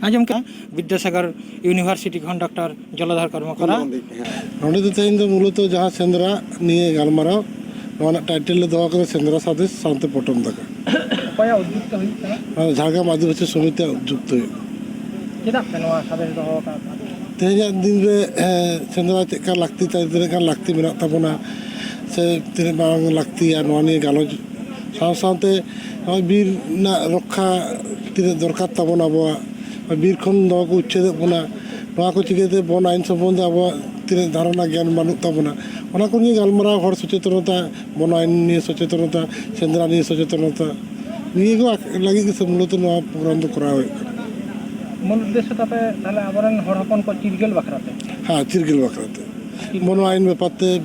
ᱟᱸᱡᱚᱢ ᱠᱮᱫᱟ ᱵᱤᱫᱽᱫᱟᱥᱟᱜᱚᱨ ᱤᱭᱩᱱᱤᱵᱷᱟᱨᱥᱤᱴᱤ ᱠᱷᱚᱱ ᱰᱚᱠᱴᱚᱨ ᱡᱚᱞᱚᱫᱷᱚᱨ ᱠᱚᱨᱢᱚᱠᱟᱨ᱾ ᱱᱚᱰᱮ ᱫᱚ ᱛᱮᱦᱮᱧ ᱫᱚ ᱢᱩᱞᱚᱛᱚ ᱡᱟᱦᱟᱸ ᱥᱮᱸᱫᱽᱨᱟ ᱱᱤᱭᱟᱹ ᱜᱟᱞᱢᱟᱨᱟᱣ, ᱱᱚᱣᱟ ᱨᱮᱱᱟᱜ ᱴᱟᱭᱴᱮᱞ ᱞᱮ ᱫᱚᱦᱚ ᱠᱟᱫᱟ ᱥᱮᱸᱫᱽᱨᱟ ᱥᱟᱸᱫᱮᱥ ᱥᱟᱶᱛᱮ ᱯᱚᱴᱚᱢ ᱫᱟᱠᱟ᱾ ᱚᱠᱚᱭᱟᱜ ᱩᱫᱽᱡᱩᱠ ᱛᱮ ᱦᱩᱭᱩᱜ ᱠᱟᱱᱟ? ᱱᱚᱣᱟ ᱫᱚ ᱡᱷᱟᱲᱜᱨᱟᱢ ᱟᱹᱫᱤᱵᱟᱹᱥᱤ ᱥᱚᱢᱤᱛᱤᱭᱟᱜ ᱩᱫᱽᱡᱩᱠ ᱛᱮ ᱦᱩᱭᱩᱜ ᱠᱟᱱᱟ᱾ ᱪᱮᱫᱟᱜ ᱯᱮ ᱱᱚᱣᱟ ᱥᱟᱸᱫᱮᱥ ᱫᱚᱦᱚ ᱟᱠᱟᱫ? ᱛᱮᱦᱮᱧᱟᱜ ᱫᱤᱱ ᱨᱮ, ᱮᱸ, ᱥᱮᱸᱫᱽᱨᱟ ᱪᱮᱫ ᱞᱮᱠᱟ ᱞᱟᱹᱠᱛᱤ, ᱛᱤᱱᱟᱹᱜ ᱜᱟᱱ ᱞᱟᱹᱠᱛᱤ ᱢᱮᱱᱟᱜ ᱛᱟᱵᱚᱱᱟ, ᱥᱮ ᱛᱤᱱᱟᱹᱜ ᱵᱟᱝ ᱞᱟᱹᱠᱛᱤᱭᱟ, ᱱᱚᱣᱟ ᱱᱤᱭᱮ ᱜᱟᱞᱚᱪ ᱥᱟᱶ ᱥᱟᱶᱛᱮ ᱱᱚᱜᱼᱚᱭ ᱵᱤᱨ ᱨᱮᱱᱟᱜ ᱨᱚᱠᱠᱷᱟ ᱛᱤᱱᱟᱹᱜ ᱫᱚᱨᱠᱟᱨ ᱛᱟᱵᱚᱱ ᱟᱵᱚᱣᱟᱜ, ᱵᱤᱨ ᱠᱷᱚᱱ ᱫᱚ ᱠᱚ ᱩᱪᱪᱷᱮᱫᱮᱫ ᱵᱚᱱᱟ, ᱱᱚᱣᱟ ᱠᱚ ᱪᱤᱠᱟᱹᱛᱮ ᱵᱚᱱ ᱟᱹᱭᱤᱱ ᱥᱚᱢᱵᱚᱱᱫᱷᱮ ᱟᱵᱚᱣᱟᱜ ᱛᱤᱱᱟᱹᱜ ᱫᱷᱟᱨᱚᱱᱟ ᱜᱮᱭᱟᱱ ᱵᱟᱹᱱᱩᱜ ᱛᱟᱵᱚᱱᱟ, ᱚᱱᱟ ᱠᱚ ᱱᱤᱭᱮ ᱜᱟᱞᱢᱟᱨᱟᱣ, ᱦᱚᱲ ᱥᱚᱪᱮᱛᱚᱱᱚᱛᱟ, ᱵᱚᱱ ᱟᱹᱭᱤᱱ ᱱᱤᱭᱮ ᱥᱚᱪᱮᱛᱚᱱᱚᱛᱟ, ᱥᱮᱸᱫᱽᱨᱟ ᱱᱤᱭᱮ ᱥᱚᱪᱮᱛᱚᱱᱚᱛᱟ, ᱱᱤᱭᱟᱹ ᱠᱚ ᱞᱟᱹᱜᱤᱫ ᱜᱮ ᱢᱩᱞᱚᱛᱚ ᱱᱚᱣᱟ ᱯᱨᱳᱜᱨᱟᱢ ᱫᱚ ᱠᱚᱨᱟᱣ ᱦᱩᱭᱩᱜ ᱠᱟᱱᱟ᱾ ᱢᱩᱞ ᱩᱫᱽᱫᱮᱥᱥᱚ ᱛᱟᱯᱮ ᱛᱟᱦᱞᱮ ᱟᱵᱚᱨᱮᱱ ᱦᱚᱲ ᱦᱚᱯᱚᱱ ᱠᱚ ᱪᱤᱨᱜᱟᱹᱞ ᱵᱟᱠᱷᱨᱟ ᱛᱮ? ᱦᱮᱸ, ᱪᱤᱨᱜᱟᱹᱞ ᱵᱟᱠᱷᱨᱟ ᱛᱮ᱾ ᱵᱚᱱ ᱟᱹᱭᱤᱱ ᱵᱮᱯᱟᱨ ᱛᱮ,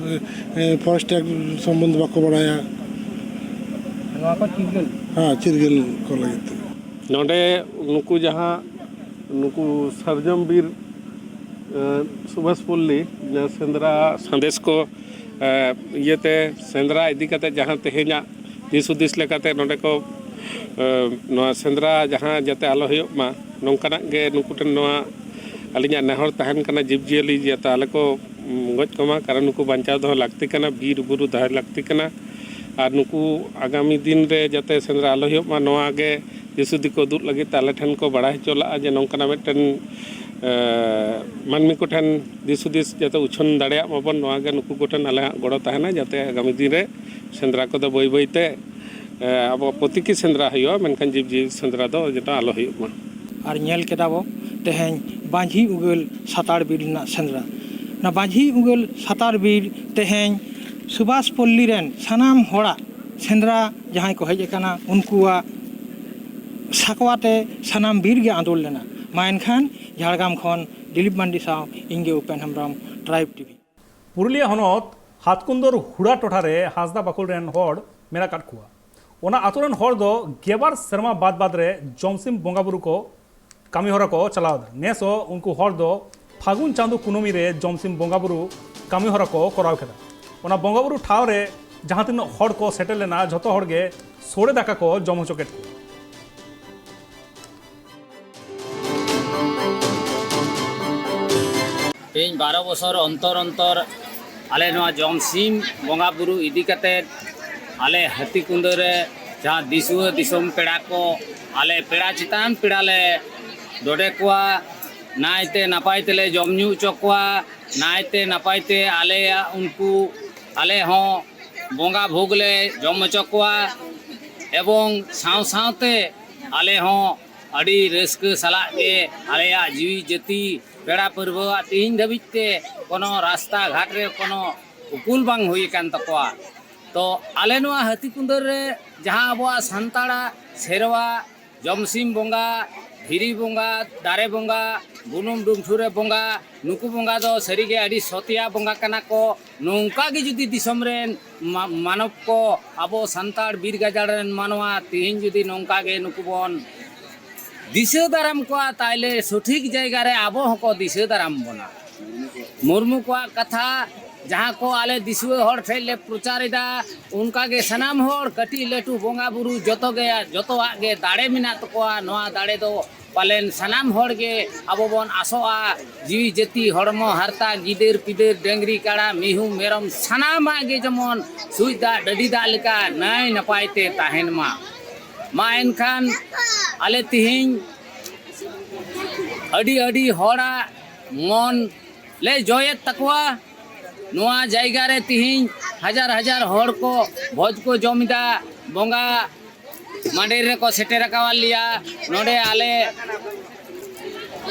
ᱮ, ᱯᱷᱚᱨᱮᱥᱴ ᱮᱠᱴ ᱥᱚᱢᱵᱚᱱᱫᱷᱮ ᱵᱟᱠᱚ ᱵᱟᱲᱟᱭᱟ᱾ ᱱᱚᱣᱟ ᱠᱚ ᱪᱤᱨᱜᱟᱹᱞ? ᱦᱮᱸ, ᱪᱤᱨᱜᱟᱹᱞ ᱠᱚ ᱞᱟᱹᱜᱤᱫ ᱛᱮ᱾ ᱱᱚᱰᱮ ᱱᱩᱠᱩ ᱡᱟᱦᱟᱸ, ᱱᱩᱠᱩ ᱥᱟᱨᱡᱚᱢ ᱵᱤᱨ, ᱮ, ᱥᱩᱵᱷᱟᱥ ᱯᱚᱞᱞᱤ, ᱡᱟᱦᱟᱸ ᱥᱮᱸᱫᱽᱨᱟ ᱥᱟᱸᱫᱮᱥ ᱠᱚ, ᱮ, ᱤᱭᱟᱹᱛᱮ ᱥᱮᱸᱫᱽᱨᱟ ᱤᱫᱤ ᱠᱟᱛᱮ ᱡᱟᱦᱟᱸ ᱛᱮᱦᱮᱧᱟᱜ ᱫᱤᱥ ᱦᱩᱫᱤᱥ ᱞᱮᱠᱟᱛᱮ ᱱᱚᱰᱮ ᱠᱚ, ᱮ, ᱱᱚᱣᱟ ᱥᱮᱸᱫᱽᱨᱟ ᱡᱟᱦᱟᱸ ᱡᱟᱛᱮ ᱟᱞᱚ ᱦᱩᱭᱩᱜ ᱢᱟ, ᱱᱚᱝᱠᱟᱱᱟᱜ ᱜᱮ ᱱᱩᱠᱩ ᱴᱷᱮᱱ ᱱᱚᱣᱟ ᱟᱹᱞᱤᱧᱟᱜ ᱱᱮᱦᱚᱨ ᱛᱟᱦᱮᱱ ᱠᱟᱱᱟ, ᱡᱤᱵᱽᱼᱡᱤᱭᱟᱹᱞᱤ ᱡᱟᱛᱮ ᱟᱞᱚ ᱠᱚ, ᱩᱢ, ᱜᱚᱡ ᱠᱚᱢᱟ, ᱠᱟᱨᱚᱱ ᱱᱩᱠᱩ ᱵᱟᱧᱪᱟᱣ ᱫᱚᱦᱚ ᱞᱟᱹᱠᱛᱤ ᱠᱟᱱᱟ, ᱵᱤᱨ ᱵᱩᱨᱩ ᱫᱚᱦᱚᱭ ᱞᱟᱹᱠᱛᱤ ᱠᱟᱱᱟ᱾ ᱟᱨ ᱱᱩᱠᱩ ᱟᱜᱟᱢᱤ ᱫᱤᱱ ᱨᱮ ᱡᱟᱛᱮ ᱥᱮᱸᱫᱽᱨᱟ ᱟᱞᱚ ᱦᱩᱭᱩᱜ ᱢᱟ, ᱱᱚᱣᱟ ᱜᱮ ᱫᱤᱥ ᱦᱩᱫᱤ ᱠᱚ ᱩᱫᱩᱜ ᱞᱟᱹᱜᱤᱫ ᱛᱮ ᱟᱞᱮ ᱴᱷᱮᱱ ᱠᱚ ᱵᱟᱲᱟᱭ ᱦᱚᱪᱚ ᱞᱟᱜᱼᱟ ᱡᱮ ᱱᱚᱝᱠᱟᱱᱟᱜ ᱢᱤᱫᱴᱮᱱ, ᱮ, ᱢᱟᱹᱱᱢᱤ ᱠᱚᱴᱷᱮᱱ ᱫᱤᱥ ᱦᱩᱫᱤᱥ ᱡᱟᱛᱮ ᱩᱪᱷᱟᱹᱱ ᱫᱟᱲᱮᱭᱟᱜ ᱢᱟᱵᱚᱱ, ᱱᱚᱣᱟ ᱜᱮ ᱱᱩᱠᱩ ᱠᱚᱴᱷᱮᱱ ᱟᱞᱮᱭᱟᱜ ᱜᱚᱲᱚ ᱛᱟᱦᱮᱱᱟ, ᱡᱟᱛᱮ ᱟᱜᱟᱢᱤ ᱫᱤᱱ ᱨᱮ ᱥᱮᱸᱫᱽᱨᱟ ᱠᱚᱫᱚ ᱵᱟᱹᱭ ᱵᱟᱹᱭ ᱛᱮ, ᱮ, ᱟᱵᱚ ᱯᱨᱚᱛᱤᱠᱤ ᱥᱮᱸᱫᱽᱨᱟ ᱦᱩᱭᱩᱜᱼᱟ, ᱢᱮᱱᱠᱷᱟᱱ ᱡᱤᱵᱽ ᱡᱤᱭᱟᱹᱞᱤ ᱥᱮᱸᱫᱽᱨᱟ ᱫᱚ ᱡᱟᱛᱮ ᱟᱞᱚ ᱦᱩᱭᱩᱜ ᱢᱟ᱾ ᱟᱨ ᱧᱮᱞ ᱠᱮᱫᱟ ᱵᱚ ᱛᱮᱦᱮᱧ ᱵᱟᱸᱡᱷᱤ ᱩᱜᱟᱹᱞ ᱥᱟᱛᱟᱲ ᱵᱤᱨ ᱨᱮᱱᱟᱜ ᱥᱮᱸᱫᱽᱨᱟ᱾ ᱚᱱᱟ ᱵᱟᱸᱡᱷᱤ ᱩᱜᱟᱹᱞ ᱥᱟᱛᱟᱲ ᱵᱤᱨ ᱛᱮᱦᱮᱧ ᱥᱩᱵᱷᱟᱥ ᱯᱚᱞᱞᱤ ᱨᱮᱱ ᱥᱟᱱᱟᱢ ᱦᱚᱲᱟᱜ ᱥᱮᱸᱫᱽᱨᱟ ᱡᱟᱦᱟᱸᱭ ᱠᱚ ᱦᱮᱡ ᱟᱠᱟᱱᱟ, ᱩᱱᱠᱩᱣᱟᱜ ᱥᱟᱠᱣᱟ ᱛᱮ ᱥᱟᱱᱟᱢ ᱵᱤᱨ ᱜᱮ ᱟᱸᱫᱳᱲ ᱞᱮᱱᱟ᱾ ᱢᱟ ᱮᱱᱠᱷᱟᱱ ᱡᱷᱟᱲᱜᱨᱟᱢ ᱠᱷᱚᱱ ᱫᱤᱞᱤᱯ ᱢᱟᱱᱰᱤ ᱥᱟᱶ ᱤᱧ ᱜᱮ ᱩᱯᱮᱱ ᱦᱮᱢᱵᱨᱚᱢ, ᱴᱨᱟᱭᱤᱵᱽ ᱴᱤᱵᱷᱤ᱾ ᱯᱩᱨᱩᱞᱤᱭᱟᱹ ᱦᱚᱱᱚᱛ ᱦᱟᱛᱠᱩᱱᱫᱚᱨ ᱦᱩᱲᱟ ᱴᱚᱴᱷᱟ ᱨᱮ ᱦᱟᱸᱥᱫᱟ ᱵᱟᱠᱷᱳᱞ ᱨᱮᱱ ᱦᱚᱲ ᱢᱮᱱᱟᱜ ᱟᱠᱟᱫ ᱠᱚᱣᱟ᱾ ᱚᱱᱟ ᱟᱛᱳ ᱨᱮᱱ ᱦᱚᱲ ᱫᱚ ᱜᱮᱵᱟᱨ ᱥᱮᱨᱢᱟ ᱵᱟᱫ ᱵᱟᱫ ᱨᱮ ᱡᱚᱢᱥᱤᱢ ᱵᱚᱸᱜᱟ ᱵᱩᱨᱩ ᱠᱚ ᱠᱟᱹᱢᱤ ᱦᱚᱨᱟ ᱠᱚ ᱪᱟᱞᱟᱣ ᱮᱫᱟ᱾ ᱱᱮᱥ ᱦᱚᱸ ᱩᱱᱠᱩ ᱦᱚᱲ ᱫᱚ ᱯᱷᱟᱹᱜᱩᱱ ᱪᱟᱸᱫᱳ ᱠᱩᱱᱟᱹᱢᱤ ᱨᱮ ᱡᱚᱢᱥᱤᱢ ᱵᱚᱸᱜᱟ ᱵᱩᱨᱩ ᱠᱟᱹᱢᱤ ᱦᱚᱨᱟ ᱠᱚ ᱠᱚᱨᱟᱣ ᱠᱮᱫᱟ᱾ ᱚᱱᱟ ᱵᱚᱸᱜᱟ ᱵᱩᱨᱩ ᱴᱷᱟᱶ ᱨᱮ ᱡᱟᱦᱟᱸ ᱛᱤᱱᱟᱹᱜ ᱦᱚᱲ ᱠᱚ ᱥᱮᱴᱮᱨ ᱞᱮᱱᱟ, ᱡᱷᱚᱛᱚ ᱦᱚᱲ ᱜᱮ ᱥᱳᱲᱮ ᱫᱟᱠᱟ ᱠᱚ ᱡᱚᱢ ᱦᱚᱪᱚ ᱠᱮᱫ ᱠᱚᱣᱟ᱾ ᱛᱮᱦᱮᱧ ᱵᱟᱨᱚ ᱵᱚᱪᱷᱚᱨ ᱚᱱᱛᱚᱨ ᱚᱱᱛᱚᱨ ᱟᱞᱮ ᱱᱚᱣᱟ ᱡᱚᱢᱥᱤᱢ ᱵᱚᱸᱜᱟ ᱵᱩᱨᱩ ᱤᱫᱤ ᱠᱟᱛᱮ, ᱟᱞᱮ ᱦᱟᱹᱛᱤ ᱠᱩᱸᱫᱟᱹ ᱨᱮ ᱡᱟᱦᱟᱸ ᱫᱤᱥᱩᱣᱟᱹ ᱫᱤᱥᱚᱢ ᱯᱮᱲᱟ ᱠᱚ, ᱟᱞᱮ ᱯᱮᱲᱟ ᱪᱮᱛᱟᱱ ᱯᱮᱲᱟ ᱞᱮ ᱰᱚᱰᱮ ᱠᱚᱣᱟ, ᱱᱟᱭᱛᱮ ᱱᱟᱯᱟᱭ ᱛᱮᱞᱮ ᱡᱚᱢ ᱧᱩ ᱦᱚᱪᱚ ᱠᱚᱣᱟ, ᱱᱟᱭᱛᱮ ᱱᱟᱯᱟᱭ ᱛᱮ ᱟᱞᱮᱭᱟᱜ ᱩᱱᱠᱩ ᱟᱞᱮ ᱦᱚᱸ ᱵᱚᱸᱜᱟ ᱵᱷᱳᱜᱽ ᱞᱮ ᱡᱚᱢ ᱦᱚᱪᱚ ᱠᱚᱣᱟ᱾ ᱮᱵᱚᱝ ᱥᱟᱶ ᱥᱟᱶᱛᱮ ᱟᱞᱮ ᱦᱚᱸ ᱟᱹᱰᱤ ᱨᱟᱹᱥᱠᱟᱹ ᱥᱟᱞᱟᱜ ᱜᱮ ᱟᱞᱮᱭᱟᱜ ᱡᱤᱣᱤ ᱡᱟᱹᱛᱤ ᱯᱮᱲᱟ ᱯᱟᱹᱨᱵᱷᱟᱹᱣᱟᱜ ᱛᱮᱦᱮᱧ ᱫᱷᱟᱹᱵᱤᱡ ᱛᱮ ᱠᱳᱱᱳ ᱨᱟᱥᱛᱟ ᱜᱷᱟᱴ ᱨᱮ ᱠᱳᱱᱳ ᱩᱠᱩᱞ ᱵᱟᱝ ᱦᱩᱭ ᱟᱠᱟᱱ ᱛᱟᱠᱚᱣᱟ᱾ ᱛᱚ ᱟᱞᱮ ᱱᱚᱣᱟ ᱦᱟᱹᱛᱤ ᱠᱩᱸᱫᱟᱹᱨ ᱨᱮ ᱡᱟᱦᱟᱸ ᱟᱵᱚᱣᱟᱜ ᱥᱟᱱᱛᱟᱲᱟᱜ ᱥᱮᱨᱣᱟ, ᱡᱚᱢᱥᱤᱢ ᱵᱚᱸᱜᱟ, ᱫᱷᱤᱨᱤ ᱵᱚᱸᱜᱟ, ᱫᱟᱨᱮ ᱵᱚᱸᱜᱟ, ᱵᱩᱱᱩᱢ ᱰᱩᱢᱴᱷᱩ ᱨᱮ ᱵᱚᱸᱜᱟ, ᱱᱩᱠᱩ ᱵᱚᱸᱜᱟ ᱫᱚ ᱥᱟᱹᱨᱤᱜᱮ ᱟᱹᱰᱤ ᱥᱚᱛᱮᱭᱟ ᱵᱚᱸᱜᱟ ᱠᱟᱱᱟ ᱠᱚ᱾ ᱱᱚᱝᱠᱟ ᱜᱮ ᱡᱩᱫᱤ ᱫᱤᱥᱚᱢ ᱨᱮᱱ ᱢᱟ-, ᱢᱟᱱᱚᱵ ᱠᱚ, ᱟᱵᱚ ᱥᱟᱱᱛᱟᱲ ᱵᱤᱨ ᱜᱟᱡᱟᱲ ᱨᱮᱱ ᱢᱟᱱᱣᱟ ᱛᱮᱦᱮᱧ ᱡᱩᱫᱤ ᱱᱚᱝᱠᱟ ᱜᱮ ᱱᱩᱠᱩ ᱵᱚᱱ ᱫᱤᱥᱟᱹ ᱫᱟᱨᱟᱢ ᱠᱚᱣᱟ, ᱛᱟᱦᱞᱮ ᱥᱚᱴᱷᱤᱠ ᱡᱟᱭᱜᱟ ᱨᱮ ᱟᱵᱚ ᱦᱚᱸᱠᱚ ᱫᱤᱥᱟᱹ ᱫᱟᱨᱟᱢ ᱵᱚᱱᱟ᱾ ᱢᱩᱨᱢᱩ ᱠᱚᱣᱟᱜ ᱠᱟᱛᱷᱟ ᱡᱟᱦᱟᱸ ᱠᱚ ᱟᱞᱮ ᱫᱤᱥᱩᱣᱟᱹ ᱦᱚᱲ ᱴᱷᱮᱱ ᱞᱮ ᱯᱨᱚᱪᱟᱨ ᱮᱫᱟ, ᱚᱱᱠᱟ ᱜᱮ ᱥᱟᱱᱟᱢ ᱦᱚᱲ, ᱠᱟᱹᱴᱤᱡ ᱞᱟᱹᱴᱩ ᱵᱚᱸᱜᱟ ᱵᱩᱨᱩ ᱡᱚᱛᱚ ᱜᱮ, ᱡᱚᱛᱚᱣᱟᱜ ᱜᱮ ᱫᱟᱲᱮ ᱢᱮᱱᱟᱜ ᱛᱟᱠᱚᱣᱟ᱾ ᱱᱚᱣᱟ ᱫᱟᱲᱮ ᱫᱚ ᱯᱟᱞᱮᱱ ᱥᱟᱱᱟᱢ ᱦᱚᱲ ᱜᱮ ᱟᱵᱚ ᱵᱚᱱ ᱟᱥᱚᱜᱼᱟ, ᱡᱤᱣᱤ ᱡᱟᱹᱛᱤ, ᱦᱚᱲᱢᱚ, ᱦᱟᱨᱛᱟ, ᱜᱤᱫᱟᱹᱨ ᱯᱤᱫᱟᱹᱨ, ᱰᱟᱹᱝᱨᱤ ᱠᱟᱲᱟ, ᱢᱤᱦᱩ ᱢᱮᱨᱚᱢ, ᱥᱟᱱᱟᱢᱟᱜ ᱜᱮ ᱡᱮᱢᱚᱱ ᱥᱩᱭ ᱫᱟᱜ ᱰᱟᱹᱰᱤ ᱫᱟᱜ ᱞᱮᱠᱟ ᱱᱟᱭ ᱱᱟᱯᱟᱭ ᱛᱮ ᱛᱟᱦᱮᱱ ᱢᱟ᱾ ᱢᱟ ᱮᱱᱠᱷᱟᱱ ᱟᱞᱮ ᱛᱤᱦᱤᱧ ᱟᱹᱰᱤ ᱟᱹᱰᱤ ᱦᱚᱲᱟᱜ ᱢᱚᱱ ᱞᱮ ᱡᱚᱭᱮᱫ ᱛᱟᱠᱚᱣᱟ᱾ ᱱᱚᱣᱟ ᱡᱟᱭᱜᱟ ᱨᱮ ᱛᱤᱦᱤᱧ ᱦᱟᱡᱟᱨ ᱦᱟᱡᱟᱨ ᱦᱚᱲ ᱠᱚ ᱵᱷᱚᱡᱽ ᱠᱚ ᱡᱚᱢ ᱮᱫᱟ, ᱵᱚᱸᱜᱟ ᱢᱟᱰᱮᱨ ᱨᱮᱠᱚ ᱥᱮᱴᱮᱨ ᱟᱠᱟᱣᱟᱫ ᱞᱮᱭᱟ᱾ ᱱᱚᱰᱮ ᱟᱞᱮ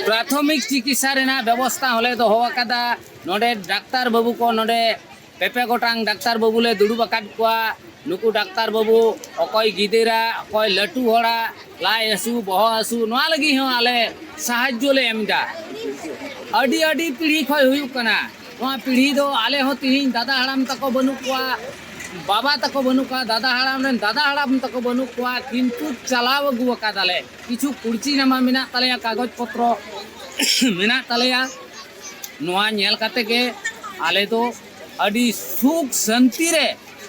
ᱯᱨᱟᱛᱷᱚᱢᱤᱠ ᱪᱤᱠᱤᱛᱥᱟ ᱨᱮᱱᱟᱜ ᱵᱮᱵᱚᱥᱛᱷᱟ ᱦᱚᱸᱞᱮ ᱫᱚᱦᱚ ᱟᱠᱟᱫᱟ᱾ ᱱᱚᱰᱮ ᱰᱟᱠᱛᱟᱨ ᱵᱟᱹᱵᱩ ᱠᱚ ᱱᱚᱰᱮ ᱯᱮ ᱯᱮ ᱜᱚᱴᱟᱝ ᱰᱟᱠᱛᱟᱨ ᱵᱟᱹᱵᱩ ᱞᱮ ᱫᱩᱲᱩᱵ ᱟᱠᱟᱫ ᱠᱚᱣᱟ᱾ ᱱᱩᱠᱩ ᱰᱟᱠᱛᱟᱨ ᱵᱟᱹᱵᱩ ᱚᱠᱚᱭ ᱜᱤᱫᱟᱹᱨᱟᱜ, ᱚᱠᱚᱭ ᱞᱟᱹᱴᱩ ᱦᱚᱲᱟᱜ ᱞᱟᱡ ᱦᱟᱹᱥᱩ, ᱵᱚᱦᱚᱜ ᱦᱟᱹᱥᱩ, ᱱᱚᱣᱟ ᱞᱟᱹᱜᱤᱫ ᱦᱚᱸ ᱟᱞᱮ ᱥᱟᱦᱟᱡᱽᱡᱚ ᱞᱮ ᱮᱢ ᱮᱫᱟ᱾ ᱟᱹᱰᱤ ᱟᱹᱰᱤ ᱯᱤᱲᱦᱤ ᱠᱷᱚᱱ ᱦᱩᱭᱩᱜ ᱠᱟᱱᱟ᱾ ᱱᱚᱣᱟ ᱯᱤᱲᱦᱤ ᱫᱚ ᱟᱞᱮ ᱦᱚᱸ ᱛᱤᱦᱤᱧ ᱫᱟᱫᱟ ᱦᱟᱲᱟᱢ ᱛᱟᱠᱚ ᱵᱟᱹᱱᱩᱜ ᱠᱚᱣᱟ, ᱵᱟᱵᱟ ᱛᱟᱠᱚ ᱵᱟᱹᱱᱩᱜ ᱠᱚᱣᱟ, ᱫᱟᱫᱟ ᱦᱟᱲᱟᱢ ᱨᱮᱱ ᱫᱟᱫᱟ ᱦᱟᱲᱟᱢ ᱛᱟᱠᱚ ᱵᱟᱹᱱᱩᱜ ᱠᱚᱣᱟ, ᱠᱤᱱᱛᱩ ᱪᱟᱞᱟᱣ ᱟᱹᱜᱩ ᱟᱠᱟᱫᱟᱞᱮ᱾ ᱠᱤᱪᱷᱩ ᱠᱩᱲᱪᱤ ᱱᱟᱢᱟ ᱢᱮᱱᱟᱜ ᱛᱟᱞᱮᱭᱟ, ᱠᱟᱜᱚᱡᱽ ᱯᱚᱛᱨᱚ ᱢᱮᱱᱟᱜ ᱛᱟᱞᱮᱭᱟ᱾ ᱱᱚᱣᱟ ᱧᱮᱞ ᱠᱟᱛᱮ ᱜᱮ ᱟᱞᱮ ᱫᱚ ᱟᱹᱰᱤ ᱥᱩᱠ ᱥᱟᱹᱱᱛᱤ ᱨᱮ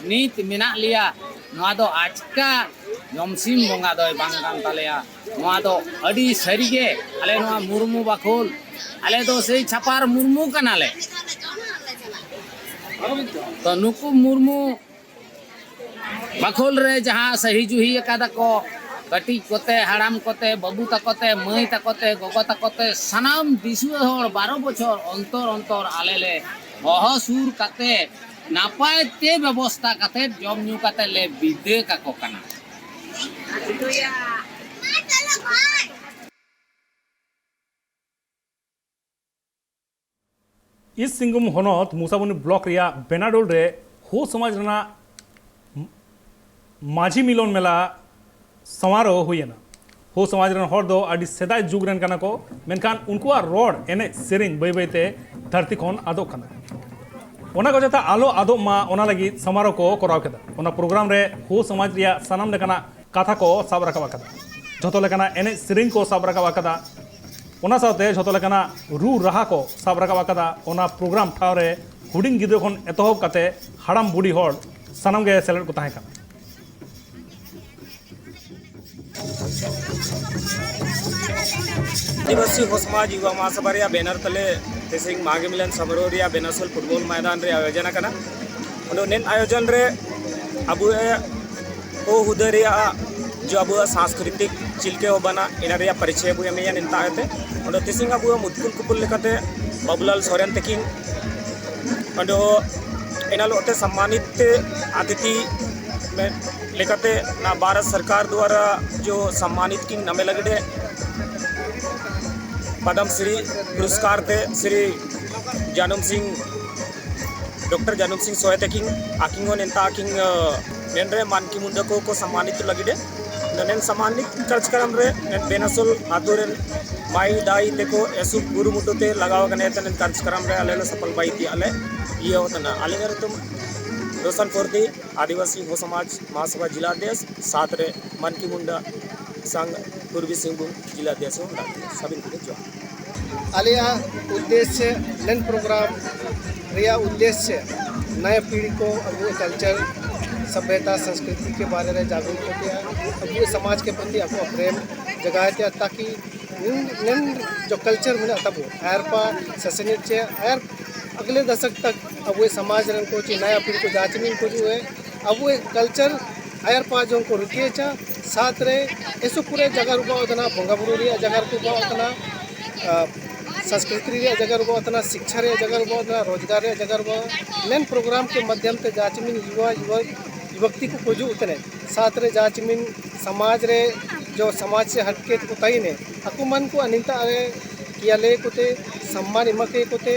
ᱱᱤᱛ ᱢᱮᱱᱟᱜ ᱞᱮᱭᱟ᱾ ᱱᱚᱣᱟ ᱫᱚ ᱟᱪᱠᱟ ᱡᱚᱢᱥᱤᱢ ᱵᱚᱸᱜᱟ ᱫᱚᱭ ᱵᱟᱝ ᱠᱟᱱ ᱛᱟᱞᱮᱭᱟ᱾ ᱱᱚᱣᱟ ᱫᱚ ᱟᱹᱰᱤ ᱥᱟᱹᱨᱤᱜᱮ ᱟᱞᱮ ᱱᱚᱣᱟ ᱢᱩᱨᱢᱩ ᱵᱟᱠᱷᱳᱞ, ᱟᱞᱮ ᱫᱚ ᱥᱮᱭ ᱪᱷᱟᱯᱟᱨ ᱢᱩᱨᱢᱩ ᱠᱟᱱᱟᱞᱮ᱾ ᱛᱚ ᱱᱩᱠᱩ ᱢᱩᱨᱢᱩ ᱵᱟᱠᱷᱳᱞ ᱨᱮ ᱡᱟᱦᱟᱸ ᱥᱟᱹᱦᱤ ᱡᱩᱦᱤ ᱟᱠᱟᱫᱟ ᱠᱚ, ᱠᱟᱹᱴᱤᱡ ᱠᱚᱛᱮ, ᱦᱟᱲᱟᱢ ᱠᱚᱛᱮ, ᱵᱟᱹᱵᱩ ᱛᱟᱠᱚ ᱛᱮ, ᱢᱟᱹᱭ ᱛᱟᱠᱚ ᱛᱮ, ᱜᱚᱜᱚ ᱛᱟᱠᱚ ᱛᱮ, ᱥᱟᱱᱟᱢ ᱫᱤᱥᱩᱣᱟᱹ ᱦᱚᱲ ᱵᱟᱨᱚ ᱵᱚᱪᱷᱚᱨ ᱚᱱᱛᱚᱨ ᱚᱱᱛᱚᱨ ᱟᱞᱮ ᱞᱮ ᱦᱚᱦᱚ ᱥᱩᱨ ᱠᱟᱛᱮ ᱱᱟᱯᱟᱭ ᱛᱮ ᱵᱮᱵᱚᱥᱛᱟ ᱠᱟᱛᱮ ᱡᱚᱢ ᱧᱩ ᱠᱟᱛᱮ ᱞᱮ ᱵᱤᱫᱟᱹ ᱠᱟᱠᱚ ᱠᱟᱱᱟ᱾ ᱤᱥᱴ ᱥᱤᱝᱵᱷᱩᱢ ᱦᱚᱱᱚᱛ ᱢᱩᱥᱟᱵᱚᱱᱤ ᱵᱞᱚᱠ ᱨᱮᱭᱟᱜ ᱵᱮᱱᱟᱰᱳᱞ ᱨᱮ ᱦᱳ ᱥᱚᱢᱟᱡᱽ ᱨᱮᱱᱟᱜ ᱢᱟᱹᱡᱷᱤ ᱢᱤᱞᱚᱱ ᱢᱮᱞᱟ ᱥᱟᱢᱟᱨᱳᱦ ᱦᱩᱭᱮᱱᱟ᱾ ᱦᱳ ᱥᱚᱢᱟᱡᱽ ᱨᱮᱱ ᱦᱚᱲ ᱫᱚ ᱟᱹᱰᱤ ᱥᱮᱫᱟᱭ ᱡᱩᱜᱽ ᱨᱮᱱ ᱠᱟᱱᱟ ᱠᱚ, ᱢᱮᱱᱠᱷᱟᱱ ᱩᱱᱠᱩᱣᱟᱜ ᱨᱚᱲ, ᱮᱱᱮᱡ, ᱥᱮᱨᱮᱧ ᱵᱟᱹᱭ ᱵᱟᱹᱭ ᱛᱮ ᱫᱷᱟᱹᱨᱛᱤ ᱠᱷᱚᱱ ᱟᱫᱚᱜ ᱠᱟᱱᱟ᱾ ᱚᱱᱟ ᱠᱚ ᱡᱟᱛᱮ ᱟᱞᱚ ᱟᱫᱚᱜ ᱢᱟ, ᱚᱱᱟ ᱞᱟᱹᱜᱤᱫ ᱥᱟᱢᱟᱨᱳᱦ ᱠᱚ ᱠᱚᱨᱟᱣ ᱠᱮᱫᱟ᱾ ᱚᱱᱟ ᱯᱨᱳᱜᱨᱟᱢ ᱨᱮ ᱦᱳ ᱥᱚᱢᱟᱡᱽ ᱨᱮᱭᱟᱜ ᱥᱟᱱᱟᱢ ᱞᱮᱠᱟᱱᱟᱜ ᱠᱟᱛᱷᱟ ᱠᱚ ᱥᱟᱵ ᱨᱟᱠᱟᱵ ᱟᱠᱟᱫᱟ᱾ ᱡᱷᱚᱛᱚ ᱞᱮᱠᱟᱱᱟᱜ ᱮᱱᱮᱡ ᱥᱮᱨᱮᱧ ᱠᱚ ᱥᱟᱵ ᱨᱟᱠᱟᱵ ᱟᱠᱟᱫᱟ᱾ ᱚᱱᱟ ᱥᱟᱶᱛᱮ ᱡᱷᱚᱛᱚ ᱞᱮᱠᱟᱱᱟᱜ ᱨᱩ ᱨᱟᱦᱟ ᱠᱚ ᱥᱟᱵ ᱨᱟᱠᱟᱵ ᱟᱠᱟᱫᱟ᱾ ᱚᱱᱟ ᱯᱨᱳᱜᱨᱟᱢ ᱴᱷᱟᱶ ᱨᱮ ᱦᱩᱰᱤᱧ ᱜᱤᱫᱽᱨᱟᱹ ᱠᱷᱚᱱ ᱮᱛᱚᱦᱚᱵ ᱠᱟᱛᱮ ᱦᱟᱲᱟᱢ ᱵᱩᱰᱷᱤ ᱦᱚᱲ ᱥᱟᱱᱟᱢ ᱜᱮ ᱥᱮᱞᱮᱫ ᱠᱚ ᱛᱟᱦᱮᱸ ᱠᱟᱱᱟ᱾ ᱟᱹᱫᱤᱵᱟᱹᱥᱤ ᱦᱚᱲ ᱥᱚᱢᱟᱡᱽ ᱭᱩᱵᱟ ᱢᱟᱦᱟᱥᱚᱵᱷᱟ ᱨᱮᱭᱟᱜ ᱵᱮᱱᱟᱨ ᱛᱟᱞᱮ ᱛᱮᱥᱮᱧ ᱢᱟᱜᱽ ᱢᱤᱞᱚᱱ ᱥᱚᱢᱟᱨᱳᱦ ᱨᱮᱭᱟᱜ ᱵᱮᱱᱟᱥᱚᱞ ᱯᱷᱩᱴᱵᱚᱞ ᱢᱚᱭᱫᱟᱱ ᱨᱮ ᱟᱭᱳᱡᱚᱱ ᱟᱠᱟᱱᱟ᱾ ᱚᱸᱰᱮ ᱱᱮᱱ ᱟᱭᱳᱡᱚᱱ ᱨᱮ ᱟᱵᱚ ᱦᱚ ᱦᱩᱫᱟᱹ ᱨᱮᱭᱟᱜ ᱡᱚ ᱟᱵᱚᱣᱟᱜ ᱥᱟᱝᱥᱠᱨᱤᱛᱤᱠ ᱪᱤᱞᱠᱟᱹ ᱦᱚᱸ ᱵᱟᱱᱟ, ᱮᱱᱟ ᱨᱮᱭᱟᱜ ᱯᱟᱨᱤᱪᱷᱚᱭ ᱵᱚ ᱮᱢᱮᱭᱟ ᱱᱤᱛᱟᱜ ᱛᱮ᱾ ᱚᱸᱰᱮ ᱛᱤᱥᱤᱝ ᱟᱵᱚᱣᱟᱜ ᱢᱩᱫᱠᱩᱞ ᱠᱩᱯᱩᱞ ᱞᱮᱠᱟᱛᱮ ᱵᱟᱵᱩᱞᱟᱞ ᱥᱚᱨᱮᱱ ᱛᱟᱹᱠᱤᱱ ᱚᱸᱰᱮ ᱦᱚᱸ ᱮᱱᱟᱞᱚᱜ ᱛᱮ ᱥᱚᱢᱢᱟᱱᱤᱛ ᱟᱛᱤᱛᱷᱤ ᱢᱮ-, ᱞᱮᱠᱟᱛᱮ ᱱᱟ ᱵᱷᱟᱨᱚᱛ ᱥᱚᱨᱠᱟᱨ ᱫᱣᱟᱨᱟ ᱡᱚ ᱥᱚᱢᱢᱟᱱᱤᱛ ᱠᱤᱱ ᱱᱟᱢᱮ ᱞᱟᱹᱜᱤᱫ ᱯᱟᱫᱢ ᱥᱨᱤ ᱯᱩᱨᱚᱥᱠᱟᱨ ᱛᱮ ᱥᱨᱤ ᱡᱟᱱᱚᱢ ᱥᱤᱝ ᱰᱚᱠᱴᱚᱨ ᱡᱟᱱᱚᱢ ᱥᱤᱝ ᱥᱚᱭ ᱛᱟᱹᱠᱤᱱ ᱟᱹᱠᱤᱱ ᱦᱚᱸ ᱱᱮᱱᱛᱟ ᱟᱹᱠᱤᱱ, ᱟᱹ, ᱱᱮᱱᱨᱮ ᱢᱟᱱᱠᱤ ᱢᱩᱱᱰᱟ ᱠᱚ ᱠᱚ ᱥᱚᱢᱢᱟᱱᱤᱛ ᱞᱟᱹᱜᱤᱫ ᱮ᱾ ᱱᱮᱱ ᱥᱚᱢᱢᱟᱱᱤᱛ ᱠᱟᱨᱡᱚᱠᱨᱚᱢ ᱨᱮ ᱱᱮᱱ ᱵᱮᱱᱟᱥᱚᱞ ᱟᱛᱳ ᱨᱮᱱ ᱢᱟᱹᱭ ᱫᱟᱹᱭ ᱛᱮᱠᱚ ᱮᱥᱩ ᱠᱩᱨᱩᱢᱩᱴᱩ ᱛᱮ ᱞᱟᱜᱟᱣ ᱟᱠᱟᱱᱟ᱾ ᱮᱱᱛᱮ ᱱᱮᱱ ᱠᱟᱨᱡᱚᱠᱨᱚᱢ ᱨᱮ ᱟᱞᱮ ᱞᱮ ᱥᱟᱯᱷᱚᱞ ᱵᱟᱭ ᱛᱤᱭᱟᱜ ᱞᱮ ᱤᱭᱟᱹ ᱟᱠᱟᱱᱟ᱾ ᱟᱹᱞᱤᱧᱟᱜ ᱧᱩᱛᱩᱢ ᱨᱳᱥᱚᱱ ᱯᱚᱨᱫᱤ, ᱟᱹᱫᱤᱵᱟᱹᱥᱤ ᱦᱚᱸ ᱥᱚᱢᱟᱡᱽ ᱢᱟᱦᱟᱥᱚᱵᱷᱟ ᱡᱤᱞᱟ ᱚᱫᱷᱭᱚᱠᱥ, ᱥᱟᱛ ᱨᱮ ᱢᱟᱱᱠᱤ ᱢᱩᱱᱰᱟ ᱥᱟᱝ ᱯᱩᱨᱵᱤ ᱥᱤᱝᱵᱷᱩᱢ ᱡᱤᱞᱟ ᱚᱫᱷᱭᱚᱠᱥ ᱦᱚᱸ ᱢᱮᱱᱟᱜ ᱞᱤᱧᱟ᱾ ᱥᱟᱵᱤᱱ ᱠᱚᱜᱮ ᱡᱚᱦᱟᱨ᱾ ᱟᱞᱮᱭᱟᱜ ᱩᱫᱽᱫᱮᱥᱭᱚ ᱱᱮᱱ ᱯᱨᱳᱜᱨᱟᱢ ᱨᱮᱭᱟᱜ ᱩᱫᱽᱫᱮᱥᱭᱚ ᱱᱟᱭᱟ ᱯᱤᱲᱦᱤ ᱠᱚ ᱟᱵᱚ ᱠᱟᱞᱪᱟᱨ, ᱥᱚᱵᱷᱭᱚᱛᱟ, ᱥᱚᱝᱥᱠᱨᱤᱛᱤ ᱠᱮ ᱵᱟᱨᱮ ᱨᱮ ᱡᱟᱜᱽᱨᱩᱠ ᱠᱚ ᱠᱮᱭᱟ, ᱟᱵᱚ ᱥᱚᱢᱟᱡᱽ ᱠᱮ ᱯᱨᱚᱛᱤ ᱟᱠᱚ ᱯᱨᱮᱢ ᱡᱟᱜᱟᱣ ᱛᱮ, ᱛᱟᱠᱤ ᱱᱮᱱ, ᱱᱮᱱ ᱡᱚ ᱠᱟᱞᱪᱟᱨ ᱢᱮᱱᱟᱜ ᱛᱟᱵᱚ ᱟᱨ ᱯᱟ ᱥᱟᱥᱚᱱᱤᱭᱟᱹ ᱪᱮ ᱟᱨ ᱟᱜᱞᱮ ᱫᱚᱥᱚᱠ ᱛᱚᱠ ᱟᱵᱚ ᱥᱚᱢᱟᱡᱽ ᱨᱮᱱ ᱠᱚ ᱪᱮ ᱱᱟᱭᱟ ᱯᱤᱲᱦᱤ ᱠᱚ ᱡᱟᱦᱟᱸ ᱪᱮ ᱢᱮᱱ ᱠᱚ ᱡᱩ ᱮ ᱟᱵᱚ ᱠᱟᱞᱪᱟᱨ ᱟᱭᱟᱨ ᱯᱟ ᱡᱚᱝ ᱠᱚ ᱨᱤᱠᱟᱹᱭ ᱪᱟ, ᱥᱟᱛ ᱨᱮ ᱮᱥᱩ ᱯᱩᱨᱟᱹ ᱡᱟᱭᱜᱟ ᱨᱩᱵᱟ ᱚᱫᱟᱱᱟ, ᱵᱚᱸᱜᱟ ᱵᱩᱨᱩ ᱨᱮᱭᱟᱜ ᱡᱟᱭᱜᱟ ᱨᱩᱵᱟ ᱚᱫᱟᱱᱟ, ᱟ, ᱥᱚᱝᱥᱠᱨᱤᱛᱤ ᱨᱮᱭᱟᱜ ᱡᱟᱭᱜᱟ ᱨᱩᱵᱟ ᱚᱫᱟᱱᱟ, ᱥᱤᱠᱪᱷᱟ ᱨᱮᱭᱟᱜ ᱡᱟᱭᱜᱟ ᱨᱩᱵᱟ ᱚᱫᱟᱱᱟ, ᱨᱳᱡᱽᱜᱟᱨ ᱨᱮᱭᱟᱜ ᱡᱟᱭᱜᱟ ᱨᱩᱵᱟ, ᱱᱮᱱ ᱯᱨᱳᱜᱨᱟᱢ ᱠᱮ ᱢᱟᱫᱷᱭᱚᱢ ᱛᱮ ᱡᱟᱦᱟᱸ ᱪᱮ ᱢᱮᱱ ᱭᱩᱣᱟ, ᱭᱩᱣᱟ, ᱭᱩᱵᱚᱠᱛᱤ ᱠᱚ ᱠᱚ ᱦᱤᱡᱩᱜ ᱠᱟᱱᱟ, ᱥᱟᱛ ᱨᱮ ᱡᱟᱦᱟᱸ ᱪᱮ ᱢᱮᱱ ᱥᱚᱢᱟᱡᱽ ᱨᱮ ᱡᱚ ᱥᱚᱢᱟᱡᱽ ᱥᱮ ᱦᱟᱴᱠᱮ ᱛᱮᱠᱚ ᱛᱟᱦᱮᱱᱟ, ᱟᱠᱚ ᱢᱟᱱ ᱠᱚ ᱟᱨ ᱱᱤᱛᱟᱜ ᱨᱮ ᱠᱤᱭᱟᱞᱮ ᱠᱚᱛᱮ ᱥᱚᱢᱢᱟᱱ ᱮᱢᱟ ᱠᱚ ᱠᱚᱛᱮ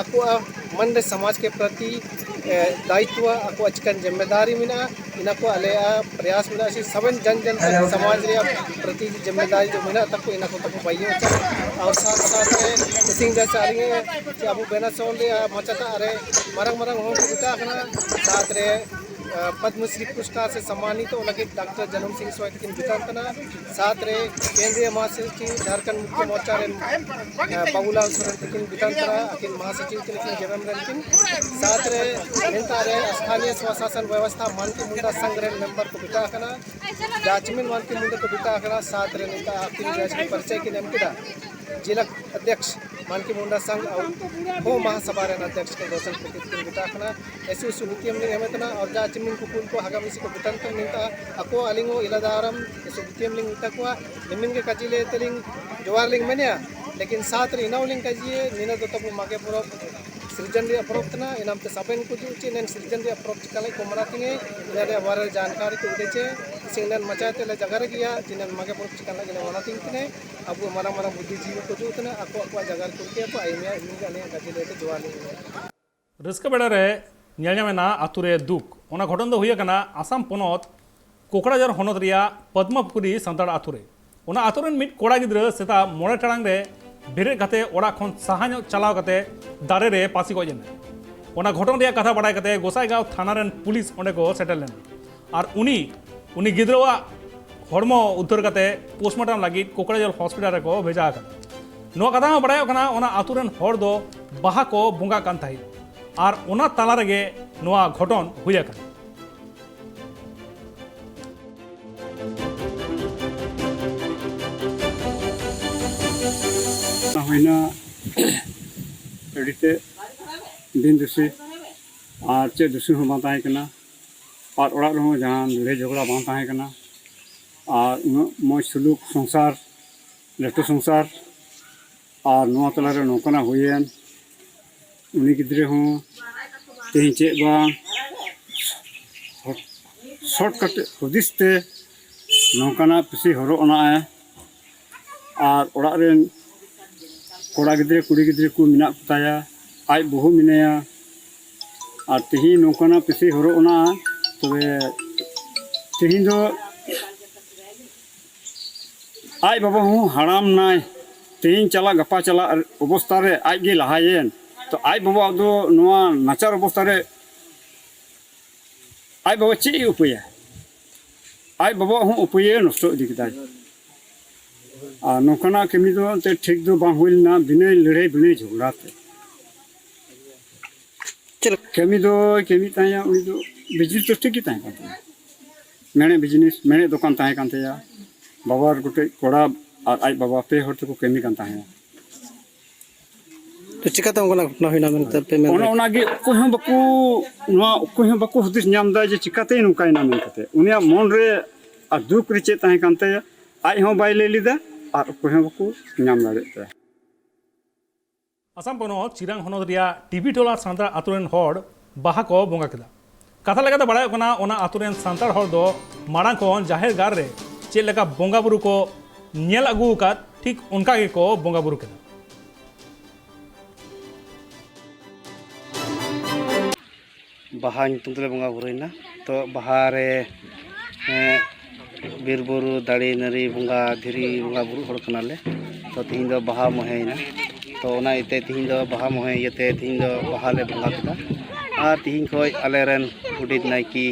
ᱟᱠᱚᱣᱟᱜ ᱢᱚᱱ ᱨᱮ ᱥᱚᱢᱟᱡᱽ ᱠᱮ ᱯᱨᱚᱛᱤ, ᱮ, ᱫᱟᱭᱤᱛᱣᱚ, ᱟᱠᱚᱣᱟᱜ ᱪᱤᱠᱟᱱ ᱡᱤᱢᱢᱮᱫᱟᱨᱤ ᱢᱮᱱᱟᱜᱼᱟ, ᱤᱱᱟᱹ ᱠᱚ ᱟᱞᱮᱭᱟᱜ ᱯᱨᱚᱭᱟᱥ ᱢᱮᱱᱟᱜᱼᱟ ᱥᱮ ᱥᱟᱵᱮᱱ ᱡᱟᱱ ᱡᱟᱱ ᱛᱟᱠ ᱥᱚᱢᱟᱡᱽ ᱨᱮᱭᱟᱜ ᱯᱨᱚᱛᱤ ᱡᱤᱢᱢᱮᱫᱟᱨᱤ ᱡᱚ ᱢᱮᱱᱟᱜ ᱛᱟᱠᱚ, ᱤᱱᱟᱹ ᱠᱚ ᱛᱟᱠᱚ ᱵᱟᱭ ᱦᱩᱭᱩᱜᱼᱟ᱾ ᱟᱨ ᱥᱟᱛ ᱥᱟᱛ ᱨᱮ ᱤᱥᱤᱱ ᱡᱟᱭᱥᱮ ᱟᱹᱞᱤᱧ ᱪᱮ ᱟᱵᱚ ᱵᱮᱱᱟᱥᱚᱱ ᱨᱮᱭᱟᱜ ᱢᱚᱪᱟᱛᱟᱜ ᱨᱮ ᱢᱟᱨᱟᱝ ᱢᱟᱨᱟᱝ ᱦᱚᱲ ᱠᱚ ᱢᱮᱛᱟᱜ ᱠᱟᱱᱟ᱾ ᱥᱟᱛ ᱨᱮ, ᱟ, ᱯᱚᱫᱢᱚ ᱥᱨᱤ ᱯᱩᱨᱚᱥᱠᱟᱨ ᱥᱮ ᱥᱚᱢᱢᱟᱱᱤᱛᱚ ᱞᱟᱹᱜᱤᱫ ᱰᱟᱠᱛᱟᱨ ᱡᱟᱱᱚᱢ ᱥᱤᱝ ᱥᱚᱭ ᱛᱟᱹᱠᱤᱱ ᱵᱤᱛᱟᱹᱱ ᱠᱟᱱᱟ᱾ ᱥᱟᱛ ᱨᱮ ᱠᱮᱱᱫᱨᱤᱭᱚ ᱢᱚᱦᱟᱥᱚᱪᱤᱵᱽ ᱡᱷᱟᱨᱠᱷᱚᱸᱰ ᱢᱩᱠᱛᱤ ᱢᱳᱨᱪᱟ ᱨᱮᱱ, ᱟ, ᱵᱟᱵᱩᱞᱟᱞ ᱥᱚᱨᱮᱱ ᱛᱟᱹᱠᱤᱱ ᱵᱤᱛᱟᱹᱱ ᱠᱟᱱᱟ, ᱟᱹᱠᱤᱱ ᱢᱚᱦᱟᱥᱚᱪᱤᱵᱽ ᱛᱟᱹᱠᱤᱱ ᱡᱮᱵᱮᱢ ᱨᱮᱱ ᱠᱤᱱ᱾ ᱥᱟᱛ ᱨᱮ ᱱᱮᱱᱛᱟ ᱨᱮ ᱥᱛᱷᱟᱱᱤᱭᱚ ᱥᱣᱟᱥᱟᱥᱚᱱ ᱵᱮᱵᱚᱥᱛᱷᱟ ᱢᱟᱱᱠᱤ ᱢᱩᱱᱰᱟ ᱥᱟᱝ ᱨᱮᱱ ᱢᱮᱢᱵᱟᱨ ᱠᱚ ᱵᱤᱴᱟ ᱟᱠᱟᱱᱟ, ᱡᱟᱪᱢᱤᱱ ᱢᱟᱱᱠᱤ ᱢᱩᱱᱰᱟ ᱠᱚ ᱵᱤᱴᱟ ᱟᱠᱟᱱᱟ᱾ ᱥᱟᱛ ᱨᱮ ᱱᱮᱱᱛᱟ ᱟᱹᱠᱤᱱ ᱡᱟᱦᱟᱸ ᱯᱟᱨᱤᱪᱚᱭ ᱠᱤᱱ ᱮᱢ ᱠᱮᱫᱟ, ᱡᱮᱞᱟ ᱚᱫᱷᱭᱚᱠᱥ ᱢᱟᱱᱠᱤ ᱢᱩᱱᱰᱟ ᱥᱟᱝ ᱟᱵᱚ ᱦᱚᱸ ᱢᱟᱦᱟᱥᱟᱵᱷᱟ ᱨᱮᱱ ᱟᱫᱷᱭᱚᱠᱥ ᱠᱚ ᱫᱚᱥᱚᱱ ᱯᱨᱚᱛᱤᱱᱤᱫᱷᱤ ᱠᱚ ᱢᱮᱛᱟ ᱠᱟᱱᱟ᱾ ᱮᱥᱩ ᱮᱥᱩ ᱵᱤᱛᱤᱭᱟᱢ ᱞᱤᱝ ᱮᱢᱮ ᱛᱟᱦᱮᱱᱟ ᱟᱨ ᱡᱟ ᱪᱤᱢᱤᱱ ᱠᱚ ᱠᱩᱞ ᱠᱚ ᱦᱟᱜᱟ ᱢᱤᱥᱤ ᱠᱚ ᱵᱩᱴᱟᱱ ᱛᱮ ᱢᱮᱱ ᱛᱟᱦᱮᱱᱟ ᱟᱠᱚ ᱟᱹᱞᱤᱧ ᱦᱚᱸ ᱤᱞᱟᱫᱟ ᱟᱨᱟᱢ ᱮᱥᱩ ᱵᱤᱛᱤᱭᱟᱢ ᱞᱤᱝ ᱢᱮᱛᱟ ᱠᱚᱣᱟ᱾ ᱱᱤᱢᱤᱱ ᱜᱮ ᱠᱟᱡᱤ ᱞᱮ ᱛᱮᱞᱤᱧ ᱡᱚᱣᱟᱨ ᱞᱤᱝ ᱢᱮᱱᱮᱜᱼᱟ᱾ ᱞᱮᱠᱤᱱ ᱥᱟᱛ ᱨᱮ ᱤᱱᱟᱹ ᱦᱚᱸᱞᱤᱧ ᱠᱟᱡᱤᱭᱮ ᱱᱤᱱᱟᱹ ᱫᱚ ᱛᱟᱵᱚ ᱢᱟᱜᱮ ᱯᱚᱨᱚᱵᱽ ᱥᱤᱨᱡᱚᱱ ᱨᱮᱭᱟᱜ ᱯᱚᱨᱚᱵᱽ ᱠᱟᱱᱟ᱾ ᱤᱱᱟᱢ ᱛᱮ ᱥᱟᱵᱮᱱ ᱠᱚ ᱡᱩ ᱪᱮᱫ ᱱᱮᱱ ᱥᱤᱨᱡᱚᱱ ᱨᱮᱭᱟᱜ ᱯᱚᱨᱚᱵᱽ ᱪᱤᱠᱟ ᱞᱮ ᱠᱚ ᱢᱟᱱᱟᱣ ᱛᱤᱧᱟᱹ ᱤᱱᱟᱹ ᱨᱮᱭᱟᱜ ᱵᱟᱨᱮ ᱡᱟᱱᱠᱟᱨᱤ ᱠᱚ ᱩᱰᱮᱪᱮ ᱥᱤᱝᱱᱮᱱ ᱢᱟᱪᱟ ᱛᱮ ᱞᱮ ᱡᱟᱜᱟ ᱨᱮ ᱜᱮᱭᱟ ᱪᱤᱱᱮᱱ ᱢᱟᱜᱮ ᱯᱚᱨᱚᱵᱽ ᱪᱤᱠᱟ ᱞᱮ ᱜᱮᱞᱮ ᱢᱟᱱᱟᱣ ᱛᱤᱧ ᱠᱟᱱᱟ᱾ ᱟᱵᱚ ᱢᱟᱨᱟᱝ ᱢᱟᱨᱟᱝ ᱵᱩᱫᱽᱫᱷᱤᱡᱤᱵᱤ ᱠᱚ ᱡᱩ ᱠᱟᱱᱟ ᱟᱠᱚ ᱟᱠᱚᱣᱟᱜ ᱡᱟᱜᱟ ᱨᱮ ᱠᱚ ᱨᱩᱠᱷᱤᱭᱟᱹ ᱠᱚ ᱟᱭᱢᱟ ᱤᱧ ᱜᱮ ᱟᱞᱮᱭᱟᱜ ᱜᱟᱡᱮ ᱞᱮ ᱡᱚᱣᱟᱞᱤᱧ ᱢᱮ᱾ ᱨᱟᱹᱥᱠᱟᱹ ᱵᱮᱲᱟ ᱨᱮ ᱧᱮᱞ ᱧᱟᱢ ᱮᱱᱟ ᱟᱛᱳ ᱨᱮ ᱫᱩᱠ᱾ ᱚᱱᱟ ᱜᱷᱚᱴᱚᱱ ᱫᱚ ᱦᱩᱭ ᱟᱠᱟᱱᱟ ᱟᱥᱟᱢ ᱯᱚᱱᱚᱛ ᱠᱳᱠᱲᱟᱡᱷᱚᱨ ᱦᱚᱱᱚᱛ ᱨᱮᱭᱟᱜ ᱯᱚᱫᱽᱢᱚᱯᱩᱠᱷᱨᱤ ᱥᱟᱱᱛᱟᱲ ᱟᱛᱳ ᱨᱮ᱾ ᱚᱱᱟ ᱟᱛᱳ ᱨᱮᱱ ᱢᱤᱫ ᱠᱚᱲᱟ ᱜᱤᱫᱽᱨᱟᱹ ᱥᱮᱛᱟᱜ ᱢᱚᱬᱮ ᱴᱟᱲᱟᱝ ᱨᱮ ᱵᱮᱨᱮᱫ ᱠᱟᱛᱮ ᱚᱲᱟᱜ ᱠᱷᱚᱱ ᱥᱟᱦᱟ ᱧᱚᱜ ᱪᱟᱞᱟᱣ ᱠᱟᱛᱮ ᱫᱟᱨᱮ ᱨᱮ ᱯᱟᱹᱥᱤ ᱜᱚᱡ ᱮᱱᱟ᱾ ᱚᱱᱟ ᱜᱷᱚᱴᱚᱱ ᱨᱮᱭᱟᱜ ᱠᱟᱛᱷᱟ ᱵᱟᱲᱟᱭ ᱠᱟᱛᱮ ᱜᱚᱥᱟᱭᱜᱟᱸᱣ ᱛᱷᱟᱱᱟ ᱨᱮᱱ ᱯᱩᱞᱤᱥ ᱚᱸᱰᱮ ᱠᱚ ᱥᱮᱴᱮᱨ ᱞᱮᱱᱟ ᱟᱨ ᱩᱱᱤ ᱩᱱᱤ ᱜᱤᱫᱽᱨᱟᱹᱣᱟᱜ ᱦᱚᱲᱢᱚ ᱩᱫᱽᱫᱷᱟᱹᱨ ᱠᱟᱛᱮ ᱯᱳᱥᱴᱢᱚᱨᱴᱮᱢ ᱞᱟᱹᱜᱤᱫ ᱠᱳᱠᱲᱟᱡᱷᱚᱨ ᱦᱚᱥᱯᱤᱴᱟᱞ ᱨᱮᱠᱚ ᱵᱷᱮᱡᱟ ᱟᱠᱟᱫᱟ᱾ ᱱᱚᱣᱟ ᱠᱟᱛᱷᱟ ᱦᱚᱸ ᱵᱟᱲᱟᱭᱚᱜ ᱠᱟᱱᱟ ᱚᱱᱟ ᱟᱛᱳ ᱨᱮᱱ ᱦᱚᱲ ᱫᱚ ᱵᱟᱦᱟ ᱠᱚ ᱵᱚᱸᱜᱟᱜ ᱠᱟᱱ ᱛᱟᱦᱮᱸᱫ ᱟᱨ ᱚᱱᱟ ᱛᱟᱞᱟ ᱨᱮᱜᱮ ᱱᱚᱣᱟ ᱜᱷᱚᱴᱚᱱ ᱦᱩᱭ ᱟᱠᱟᱱᱟ᱾ ᱦᱩᱭᱱᱟ ᱟᱹᱰᱤ ᱛᱮ ᱵᱤᱱ ᱫᱩᱥᱤ ᱟᱨ ᱪᱮᱫ ᱫᱩᱥᱤ ᱦᱚᱸ ᱵᱟᱝ ᱛᱟᱦᱮᱸ ᱠᱟᱱᱟ᱾ ᱟᱨ ᱚᱲᱟᱜ ᱨᱮᱦᱚᱸ ᱡᱟᱦᱟᱸ ᱞᱟᱹᱲᱦᱟᱹᱭ ᱡᱷᱚᱜᱽᱲᱟ ᱵᱟᱝ ᱛᱟᱦᱮᱸ ᱠᱟᱱᱟ᱾ ᱟᱨ ᱩᱱᱟᱹᱜ ᱢᱚᱡᱽ ᱥᱩᱞᱩᱠ ᱥᱚᱝᱥᱟᱨ, ᱞᱟᱹᱴᱩ ᱥᱚᱝᱥᱟᱨ, ᱟᱨ ᱱᱚᱣᱟ ᱛᱟᱞᱟᱨᱮ ᱱᱚᱝᱠᱟᱱᱟᱜ ᱦᱩᱭᱮᱱ, ᱩᱱᱤ ᱜᱤᱫᱽᱨᱟᱹ ᱦᱚᱸ ᱛᱮᱦᱮᱧ ᱪᱮᱫ ᱵᱟᱝ ᱥᱚᱨᱴ ᱠᱟᱴ ᱦᱩᱫᱤᱥ ᱛᱮ ᱱᱚᱝᱠᱟᱱᱟᱜ ᱯᱤᱥᱤ ᱦᱚᱨᱚᱜ ᱚᱱᱟᱜᱼᱟᱭ᱾ ᱟᱨ ᱚᱲᱟᱜ ᱨᱮᱱ ᱠᱚᱲᱟ ᱜᱤᱫᱽᱨᱟᱹ ᱠᱩᱲᱤ ᱜᱤᱫᱽᱨᱟᱹ ᱠᱚ ᱢᱮᱱᱟᱜ ᱠᱚᱛᱟᱭᱟ, ᱟᱡ ᱵᱟᱹᱦᱩ ᱢᱮᱱᱟᱭᱟ᱾ ᱟᱨ ᱛᱮᱦᱮᱧ ᱱᱚᱝᱠᱟᱱᱟᱜ ᱯᱤᱥᱤ ᱦᱚᱨᱚᱜ ᱚᱱᱟ, ᱛᱚᱵᱮ ᱛᱮᱦᱮᱧ ᱫᱚ ᱟᱡ ᱵᱟᱵᱟ ᱦᱚᱸ ᱦᱟᱲᱟᱢ ᱱᱟᱭ, ᱛᱮᱦᱮᱧ ᱪᱟᱞᱟᱜ ᱜᱟᱯᱟ ᱪᱟᱞᱟᱜ ᱚᱵᱚᱥᱛᱟ ᱨᱮ ᱟᱡ ᱜᱮ ᱞᱟᱦᱟᱭᱮᱱ᱾ ᱛᱚ ᱟᱡ ᱵᱟᱵᱟᱣᱟᱜ ᱫᱚ ᱱᱚᱣᱟ ᱱᱟᱪᱟᱨ ᱚᱵᱚᱥᱛᱟ ᱨᱮ ᱟᱡ ᱵᱟᱵᱟ ᱪᱮᱫ ᱮ ᱩᱯᱟᱹᱭᱟ? ᱟᱡ ᱵᱟᱵᱟᱣᱟᱜ ᱦᱚᱸ ᱩᱯᱟᱹᱭᱮ ᱱᱚᱥᱴᱚ ᱤᱫᱤ ᱠᱮᱫᱟᱭ᱾ ᱟᱨ ᱱᱚᱝᱠᱟᱱᱟᱜ ᱠᱟᱹᱢᱤ ᱫᱚ ᱮᱱᱛᱮᱫ ᱴᱷᱤᱠ ᱫᱚ ᱵᱟᱝ ᱦᱩᱭ ᱞᱮᱱᱟ, ᱵᱤᱱᱟᱹ ᱞᱟᱹᱲᱦᱟᱹᱭ ᱵᱤᱱᱟᱹ ᱡᱷᱚᱜᱽᱲᱟ ᱛᱮ᱾ ᱪᱮᱫ ᱞᱮᱠᱟ? ᱠᱟᱹᱢᱤ ᱫᱚᱭ ᱠᱟᱹᱢᱤᱭᱮᱫ ᱛᱟᱦᱮᱸᱫ, ᱩᱱᱤ ᱫᱚ ᱵᱤᱡᱽᱱᱮᱥ ᱫᱚ ᱴᱷᱤᱠ ᱜᱮ ᱛᱟᱦᱮᱸ ᱠᱟᱱ ᱛᱟᱭᱟ᱾ ᱢᱮᱬᱦᱮᱫ ᱵᱤᱡᱽᱱᱮᱥ, ᱢᱮᱬᱦᱮᱫ ᱫᱚᱠᱟᱱ ᱛᱟᱦᱮᱸ ᱠᱟᱱ ᱛᱟᱭᱟ᱾ ᱵᱟᱵᱟ ᱟᱨ ᱜᱚᱴᱮᱡ ᱠᱚᱲᱟ ᱟᱨ ᱟᱡ ᱵᱟᱵᱟ ᱯᱮ ᱦᱚᱲ ᱛᱮᱠᱚ ᱠᱟᱹᱢᱤ ᱠᱟᱱ ᱛᱟᱦᱮᱸᱫ᱾ ᱛᱚ ᱪᱤᱠᱟᱹᱛᱮ ᱚᱱᱠᱟᱱᱟᱜ ᱜᱷᱚᱴᱚᱱᱟ ᱦᱩᱭᱱᱟ ᱢᱮᱱᱛᱮ ᱯᱮ ᱢᱮᱱ ᱚᱱᱮ ᱫᱟ? ᱚᱱᱟᱜᱮ ᱚᱠᱚᱭ ᱦᱚᱸ ᱵᱟᱠᱚ, ᱱᱚᱣᱟ ᱚᱠᱚᱭ ᱦᱚᱸ ᱵᱟᱠᱚ ᱦᱩᱫᱤᱥ ᱧᱟᱢ ᱮᱫᱟ ᱡᱮ ᱪᱤᱠᱟᱹᱛᱮ ᱱᱚᱝᱠᱟᱭᱮᱱᱟ ᱢᱮᱱ ᱠᱟᱛᱮ᱾ ᱩᱱᱤᱭᱟᱜ ᱢᱚᱱ ᱨᱮ ᱟᱨ ᱫᱩᱠ ᱨᱮ ᱪᱮᱫ ᱛᱟᱦᱮᱸ ᱠᱟᱱ ᱛᱟᱭᱟ, ᱟᱡ ᱦᱚᱸ ᱵᱟᱭ ᱞᱟᱹᱭ ᱞᱮᱫᱟ ᱟᱨ ᱚᱠᱚᱭ ᱦᱚᱸ ᱵᱟᱠᱚ ᱧᱟᱢ ᱫᱟᱲᱮᱭᱟᱜ ᱛᱟᱭᱟ᱾ ᱟᱥᱟᱢ ᱯᱚᱱᱚᱛ ᱪᱤᱨᱟᱝ ᱦᱚᱱᱚᱛ ᱨᱮᱭᱟᱜ ᱴᱤᱵᱤ ᱴᱚᱞᱟ ᱥᱟᱱᱛᱟᱲ ᱟᱛᱳ ᱨᱮᱱ ᱦᱚᱲ ᱵᱟᱦᱟ ᱠᱚ ᱵᱚᱸᱜᱟ ᱠᱮᱫᱟ᱾ ᱠᱟᱛᱷᱟ ᱞᱮᱠᱟᱛᱮ ᱵᱟᱲᱟᱭᱚᱜ ᱠᱟᱱᱟ, ᱚᱱᱟ ᱟᱛᱳ ᱨᱮᱱ ᱥᱟᱱᱛᱟᱲ ᱦᱚᱲ ᱫᱚ ᱢᱟᱲᱟᱝ ᱠᱷᱚᱱ ᱡᱟᱦᱮᱨ ᱜᱟᱲ ᱨᱮ ᱪᱮᱫ ᱞᱮᱠᱟ ᱵᱚᱸᱜᱟ ᱵᱩᱨᱩ ᱠᱚ ᱧᱮᱞ ᱟᱹᱜᱩ ᱟᱠᱟᱫ, ᱴᱷᱤᱠ ᱚᱱᱠᱟ ᱜᱮᱠᱚ ᱵᱚᱸᱜᱟ ᱵᱩᱨᱩ ᱠᱮᱫᱟ᱾ ᱵᱟᱦᱟ ᱧᱩᱛᱩᱢ ᱛᱮᱞᱮ ᱵᱚᱸᱜᱟ ᱵᱩᱨᱩᱭᱮᱱᱟ᱾ ᱛᱚ ᱵᱟᱦᱟ ᱨᱮ, ᱮᱸ, ᱵᱤᱨ ᱵᱩᱨᱩ ᱫᱟᱨᱮ ᱱᱟᱹᱲᱤ ᱵᱚᱸᱜᱟ ᱫᱷᱤᱨᱤ ᱵᱚᱸᱜᱟ ᱵᱩᱨᱩ ᱦᱚᱲ ᱠᱟᱱᱟᱞᱮ᱾ ᱛᱚ ᱛᱤᱦᱤᱧ ᱫᱚ ᱵᱟᱦᱟ ᱢᱚᱦᱮᱭᱮᱱᱟ᱾ ᱛᱚ ᱚᱱᱟ ᱤᱭᱟᱹᱛᱮ ᱛᱤᱦᱤᱧ ᱫᱚ ᱵᱟᱦᱟ ᱢᱚᱦᱮ ᱤᱭᱟᱹᱛᱮ ᱛᱤᱦᱤᱧ ᱫᱚ ᱵᱟᱦᱟ ᱞᱮ ᱵᱚᱸᱜᱟ ᱠᱮᱫᱟ᱾ ᱟᱨ ᱛᱤᱦᱤᱧ ᱠᱷᱚᱱ ᱟᱞᱮᱨᱮᱱ ᱜᱚᱰᱮᱛ ᱱᱟᱭᱠᱮ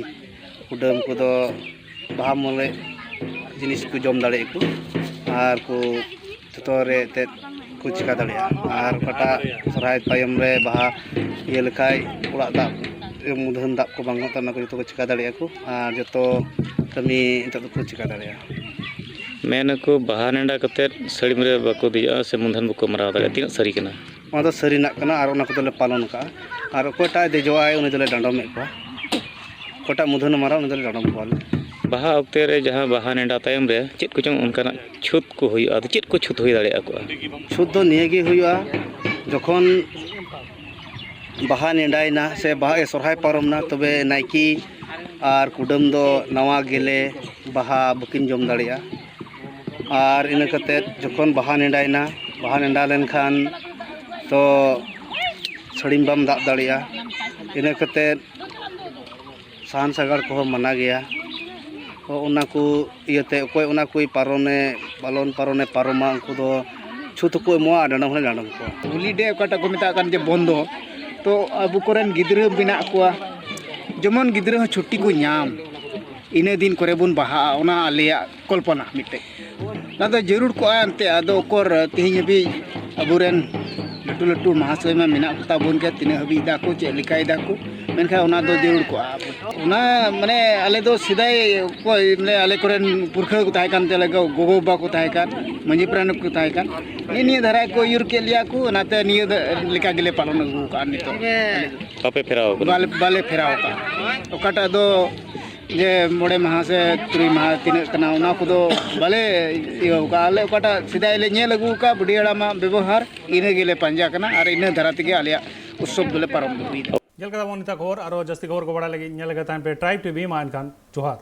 ᱠᱩᱰᱟᱹᱢ ᱠᱚᱫᱚ ᱵᱟᱦᱟ ᱢᱚᱞᱮ ᱡᱤᱱᱤᱥ ᱠᱚ ᱡᱚᱢ ᱫᱟᱲᱮᱭᱟᱜᱼᱟ ᱠᱚ, ᱟᱨ ᱠᱚ ᱡᱚᱛᱚ ᱨᱮ ᱮᱱᱛᱮᱫ ᱠᱚ ᱪᱤᱠᱟ ᱫᱟᱲᱮᱭᱟᱜᱼᱟ᱾ ᱟᱨ ᱚᱠᱟᱴᱟᱜ ᱥᱚᱨᱦᱟᱭ ᱛᱟᱭᱚᱢ ᱨᱮ ᱵᱟᱦᱟ ᱤᱭᱟᱹ ᱞᱮᱠᱷᱟᱡ ᱚᱲᱟᱜ ᱫᱟᱜ, ᱢᱩᱫᱷᱟᱹᱱ ᱫᱟᱜ ᱠᱚ ᱵᱟᱝ ᱦᱩᱭᱩᱜ ᱛᱟᱦᱮᱱᱟ, ᱚᱱᱟ ᱠᱚ ᱡᱚᱛᱚ ᱠᱚ ᱪᱤᱠᱟ ᱫᱟᱲᱮᱭᱟᱜᱼᱟ ᱠᱚ, ᱟᱨ ᱡᱚᱛᱚ ᱠᱟᱹᱢᱤ ᱱᱤᱛᱚᱜ ᱫᱚᱠᱚ ᱪᱤᱠᱟ ᱫᱟᱲᱮᱭᱟᱜᱼᱟ᱾ ᱢᱮᱱ ᱟᱠᱚ ᱵᱟᱦᱟ ᱱᱮᱰᱟ ᱠᱟᱛᱮᱫ ᱥᱟᱹᱲᱤᱢ ᱨᱮ ᱵᱟᱠᱚ ᱫᱮᱡᱚᱜᱼᱟ ᱥᱮ ᱢᱩᱫᱷᱟᱹᱱ ᱵᱟᱠᱚ ᱢᱟᱨᱟᱣ ᱫᱟᱲᱮᱭᱟᱜᱼᱟ, ᱛᱤᱱᱟᱹᱜ ᱥᱟᱹᱨᱤ ᱠᱟᱱᱟ? ᱚᱱᱟ ᱫᱚ ᱥᱟᱹᱨᱤᱱᱟᱜ ᱠᱟᱱᱟ ᱟᱨ ᱚᱱᱟ ᱠᱚᱫᱚᱞᱮ ᱯᱟᱞᱚᱱ ᱟᱠᱟᱫᱼᱟ᱾ ᱟᱨ ᱚᱠᱚᱭᱴᱟᱜ ᱮ ᱫᱮᱡᱚᱜᱼᱟᱭ ᱩᱱᱤ ᱫᱚᱞᱮ ᱰᱟᱸᱰᱚᱢᱮᱫ ᱠᱚᱣᱟ᱾ ᱚᱠᱚᱭᱴᱟᱜ ᱢᱩᱫᱷᱟᱹᱱ ᱢᱟᱨᱟᱣ ᱩᱱᱤ ᱫᱚᱞᱮ ᱰᱟᱸᱰᱚᱢ ᱠᱚᱣᱟᱞᱮ᱾ ᱵᱟᱦᱟ ᱚᱠᱛᱮ ᱨᱮ ᱡᱟᱦᱟᱸ ᱵᱟᱦᱟ ᱱᱮᱰᱟ ᱛᱟᱭᱚᱢ ᱨᱮ ᱪᱮᱫ ᱠᱚᱪᱚᱝ ᱚᱱᱠᱟᱱᱟᱜ ᱪᱷᱩᱛ ᱠᱚ ᱦᱩᱭᱩᱜᱼᱟ, ᱟᱫᱚ ᱪᱮᱫ ᱠᱚ ᱪᱷᱩᱛ ᱦᱩᱭ ᱫᱟᱲᱮᱭᱟᱜᱼᱟ ᱠᱚᱜᱼᱟ? ᱪᱷᱩᱛ ᱫᱚ ᱱᱤᱭᱟᱹ ᱜᱮ ᱦᱩᱭᱩᱜᱼᱟ, ᱡᱚᱠᱷᱚᱱ ᱵᱟᱦᱟ ᱱᱮᱰᱟᱭᱮᱱᱟ ᱥᱮ ᱵᱟᱦᱟ, ᱥᱚᱨᱦᱟᱭ ᱯᱟᱨᱚᱢᱱᱟ, ᱛᱚᱵᱮ ᱱᱟᱭᱠᱮ ᱟᱨ ᱠᱩᱰᱟᱹᱢ ᱫᱚ ᱱᱟᱣᱟ ᱜᱮᱞᱮ ᱵᱟᱦᱟ ᱵᱟᱹᱠᱤᱱ ᱡᱚᱢ ᱫᱟᱲᱮᱭᱟᱜᱼᱟ᱾ ᱟᱨ ᱤᱱᱟᱹ ᱠᱟᱛᱮᱫ ᱡᱚᱠᱷᱚᱱ ᱵᱟᱦᱟ ᱱᱮᱰᱟᱭᱮᱱᱟ, ᱵᱟᱦᱟ ᱱᱮᱰᱟ ᱞᱮᱱᱠᱷᱟᱱ ᱛᱚ ᱥᱟᱹᱲᱤᱢ ᱵᱟᱢ ᱫᱟᱵ ᱫᱟᱲᱮᱭᱟᱜᱼᱟ᱾ ᱤᱱᱟᱹ ᱠᱟᱛᱮᱫ ᱥᱟᱦᱟᱱ ᱥᱟᱜᱟᱲ ᱠᱚᱦᱚᱸ ᱢᱟᱱᱟ ᱜᱮᱭᱟ᱾ ᱛᱚ ᱚᱱᱟ ᱠᱚ ᱤᱭᱟᱹᱛᱮ ᱚᱠᱚᱭ ᱚᱱᱟ ᱠᱚᱭ ᱯᱟᱨᱚᱱᱮ, ᱯᱟᱞᱚᱱ ᱯᱟᱨᱚᱱᱮ ᱯᱟᱨᱚᱢᱟ, ᱩᱱᱠᱩ ᱫᱚ ᱪᱷᱩᱛ ᱦᱚᱸᱠᱚ ᱮᱢᱚᱜᱼᱟ ᱟᱨ ᱰᱟᱸᱰᱚᱢ ᱦᱚᱸᱞᱮ ᱰᱟᱸᱰᱚᱢ ᱠᱚᱣᱟ᱾ ᱦᱳᱞᱤ ᱰᱮ ᱚᱠᱟᱴᱟᱜ ᱠᱚ ᱢᱮᱛᱟᱜ ᱠᱟᱱ ᱡᱮ ᱵᱚᱱᱫᱚ, ᱛᱚ ᱟᱵᱚ ᱠᱚᱨᱮᱱ ᱜᱤᱫᱽᱨᱟᱹ ᱢᱮᱱᱟᱜ ᱠᱚᱣᱟ, ᱡᱮᱢᱚᱱ ᱜᱤᱫᱽᱨᱟᱹ ᱦᱚᱸ ᱪᱷᱩᱴᱤ ᱠᱚ ᱧᱟᱢ, ᱤᱱᱟᱹ ᱫᱤᱱ ᱠᱚᱨᱮ ᱵᱚᱱ ᱵᱟᱦᱟᱜᱼᱟ, ᱚᱱᱟ ᱟᱞᱮᱭᱟᱜ ᱠᱚᱞᱯᱚᱱᱟ ᱢᱤᱫᱴᱮᱡ᱾ ᱚᱱᱟ ᱫᱚ ᱡᱟᱹᱨᱩᱲ ᱠᱚᱜᱼᱟ ᱮᱱᱛᱮ, ᱟᱫᱚ ᱚᱠᱚᱨ ᱛᱮᱦᱮᱧ ᱦᱟᱹᱵᱤᱡ ᱟᱵᱚᱨᱮᱱ ᱞᱟᱹᱴᱩ ᱞᱟᱹᱴᱩ ᱢᱟᱦᱟᱥᱚᱭ ᱢᱟ ᱢᱮᱱᱟᱜ ᱠᱚᱛᱟ ᱵᱚᱱ ᱜᱮᱭᱟ, ᱛᱤᱱᱟᱹᱜ ᱦᱟᱹᱵᱤᱡ ᱫᱟᱠᱚ, ᱪᱮᱫ ᱞᱮᱠᱟᱭ ᱫᱟᱠᱚ, ᱢᱮᱱᱠᱷᱟᱱ ᱚᱱᱟ ᱫᱚ ᱡᱟᱹᱨᱩᱲ ᱠᱚᱜᱼᱟ᱾ ᱚᱱᱟ ᱢᱟᱱᱮ ᱟᱞᱮ ᱫᱚ ᱥᱮᱫᱟᱭ ᱚᱠᱚᱭ ᱢᱟᱱᱮ ᱟᱞᱮ ᱠᱚᱨᱮᱱ ᱯᱩᱨᱠᱷᱟᱹ ᱠᱚ ᱛᱟᱦᱮᱸ ᱠᱟᱱ ᱛᱟᱞᱮ, ᱜᱚ-, ᱜᱚᱜᱚ ᱵᱟᱵᱟ ᱠᱚ ᱛᱟᱦᱮᱸ ᱠᱟᱱ, ᱢᱟᱹᱡᱷᱤ ᱯᱟᱨᱟᱱᱤᱠ ᱠᱚ ᱛᱟᱦᱮᱸ ᱠᱟᱱ, ᱱᱤᱭᱟᱹ ᱱᱤᱭᱟᱹ ᱫᱷᱟᱨᱟ ᱠᱚ ᱟᱹᱭᱩᱨ ᱠᱮᱫ ᱞᱮᱭᱟ ᱠᱚ, ᱚᱱᱟᱛᱮ ᱱᱤᱭᱟᱹ ᱫᱷᱟ-, ᱞᱮᱠᱟ ᱜᱮᱞᱮ ᱯᱟᱞᱚᱱ ᱟᱹᱜᱩ ᱟᱠᱟᱫᱼᱟ ᱱᱤᱛᱚᱜ᱾ ᱵᱟᱯᱮ ᱯᱷᱮᱨᱟᱣ ᱠᱟᱱᱟ? ᱵᱟᱞᱮ, ᱵᱟᱞᱮ ᱯᱷᱮᱨᱟᱣ ᱟᱠᱟᱫᱼᱟ᱾ ᱚᱠᱟᱴᱟᱜ ᱫᱚ ᱡᱮ ᱢᱚᱬᱮ ᱢᱟᱦᱟ ᱥᱮ ᱛᱩᱨᱩᱭ ᱢᱟᱦᱟ ᱛᱤᱱᱟᱹᱜ ᱠᱟᱱᱟ, ᱚᱱᱟ ᱠᱚᱫᱚ ᱵᱟᱞᱮ ᱤᱭᱟᱹ ᱟᱠᱟᱫᱼᱟ᱾ ᱟᱞᱮ ᱚᱠᱟᱴᱟᱜ ᱥᱮᱫᱟᱭ ᱞᱮ ᱧᱮᱞ ᱟᱹᱜᱩ ᱟᱠᱟᱫ ᱵᱩᱰᱷᱤ ᱦᱟᱲᱟᱢᱟᱜ ᱵᱮᱵᱚᱦᱟᱨ, ᱤᱱᱟᱹ ᱜᱮᱞᱮ ᱯᱟᱸᱡᱟ ᱠᱟᱱᱟ ᱟᱨ ᱤᱱᱟᱹ ᱫᱷᱟᱨᱟ ᱛᱮᱜᱮ ᱟᱞᱮᱭᱟᱜ ᱩᱛᱥᱚᱵ ᱫᱚᱞᱮ ᱯᱟᱨᱚᱢ ᱟᱹᱜᱩᱭᱮᱫᱟ᱾ ᱧᱮᱞ ᱠᱟᱫᱟ ᱵᱚᱱ ᱱᱤᱛᱟᱜ ᱠᱷᱚᱵᱚᱨ, ᱟᱨᱚ ᱡᱟᱹᱥᱛᱤ ᱠᱷᱚᱵᱚᱨ ᱠᱚ ᱵᱟᱲᱟᱭ ᱞᱟᱹᱜᱤᱫ ᱧᱮᱞ ᱞᱟᱜᱟ ᱛᱟᱦᱮᱱ ᱯᱮ Tribe T V᱾ ᱢᱟ ᱮᱱᱠᱷᱟᱱ ᱡᱚᱦᱟᱨ᱾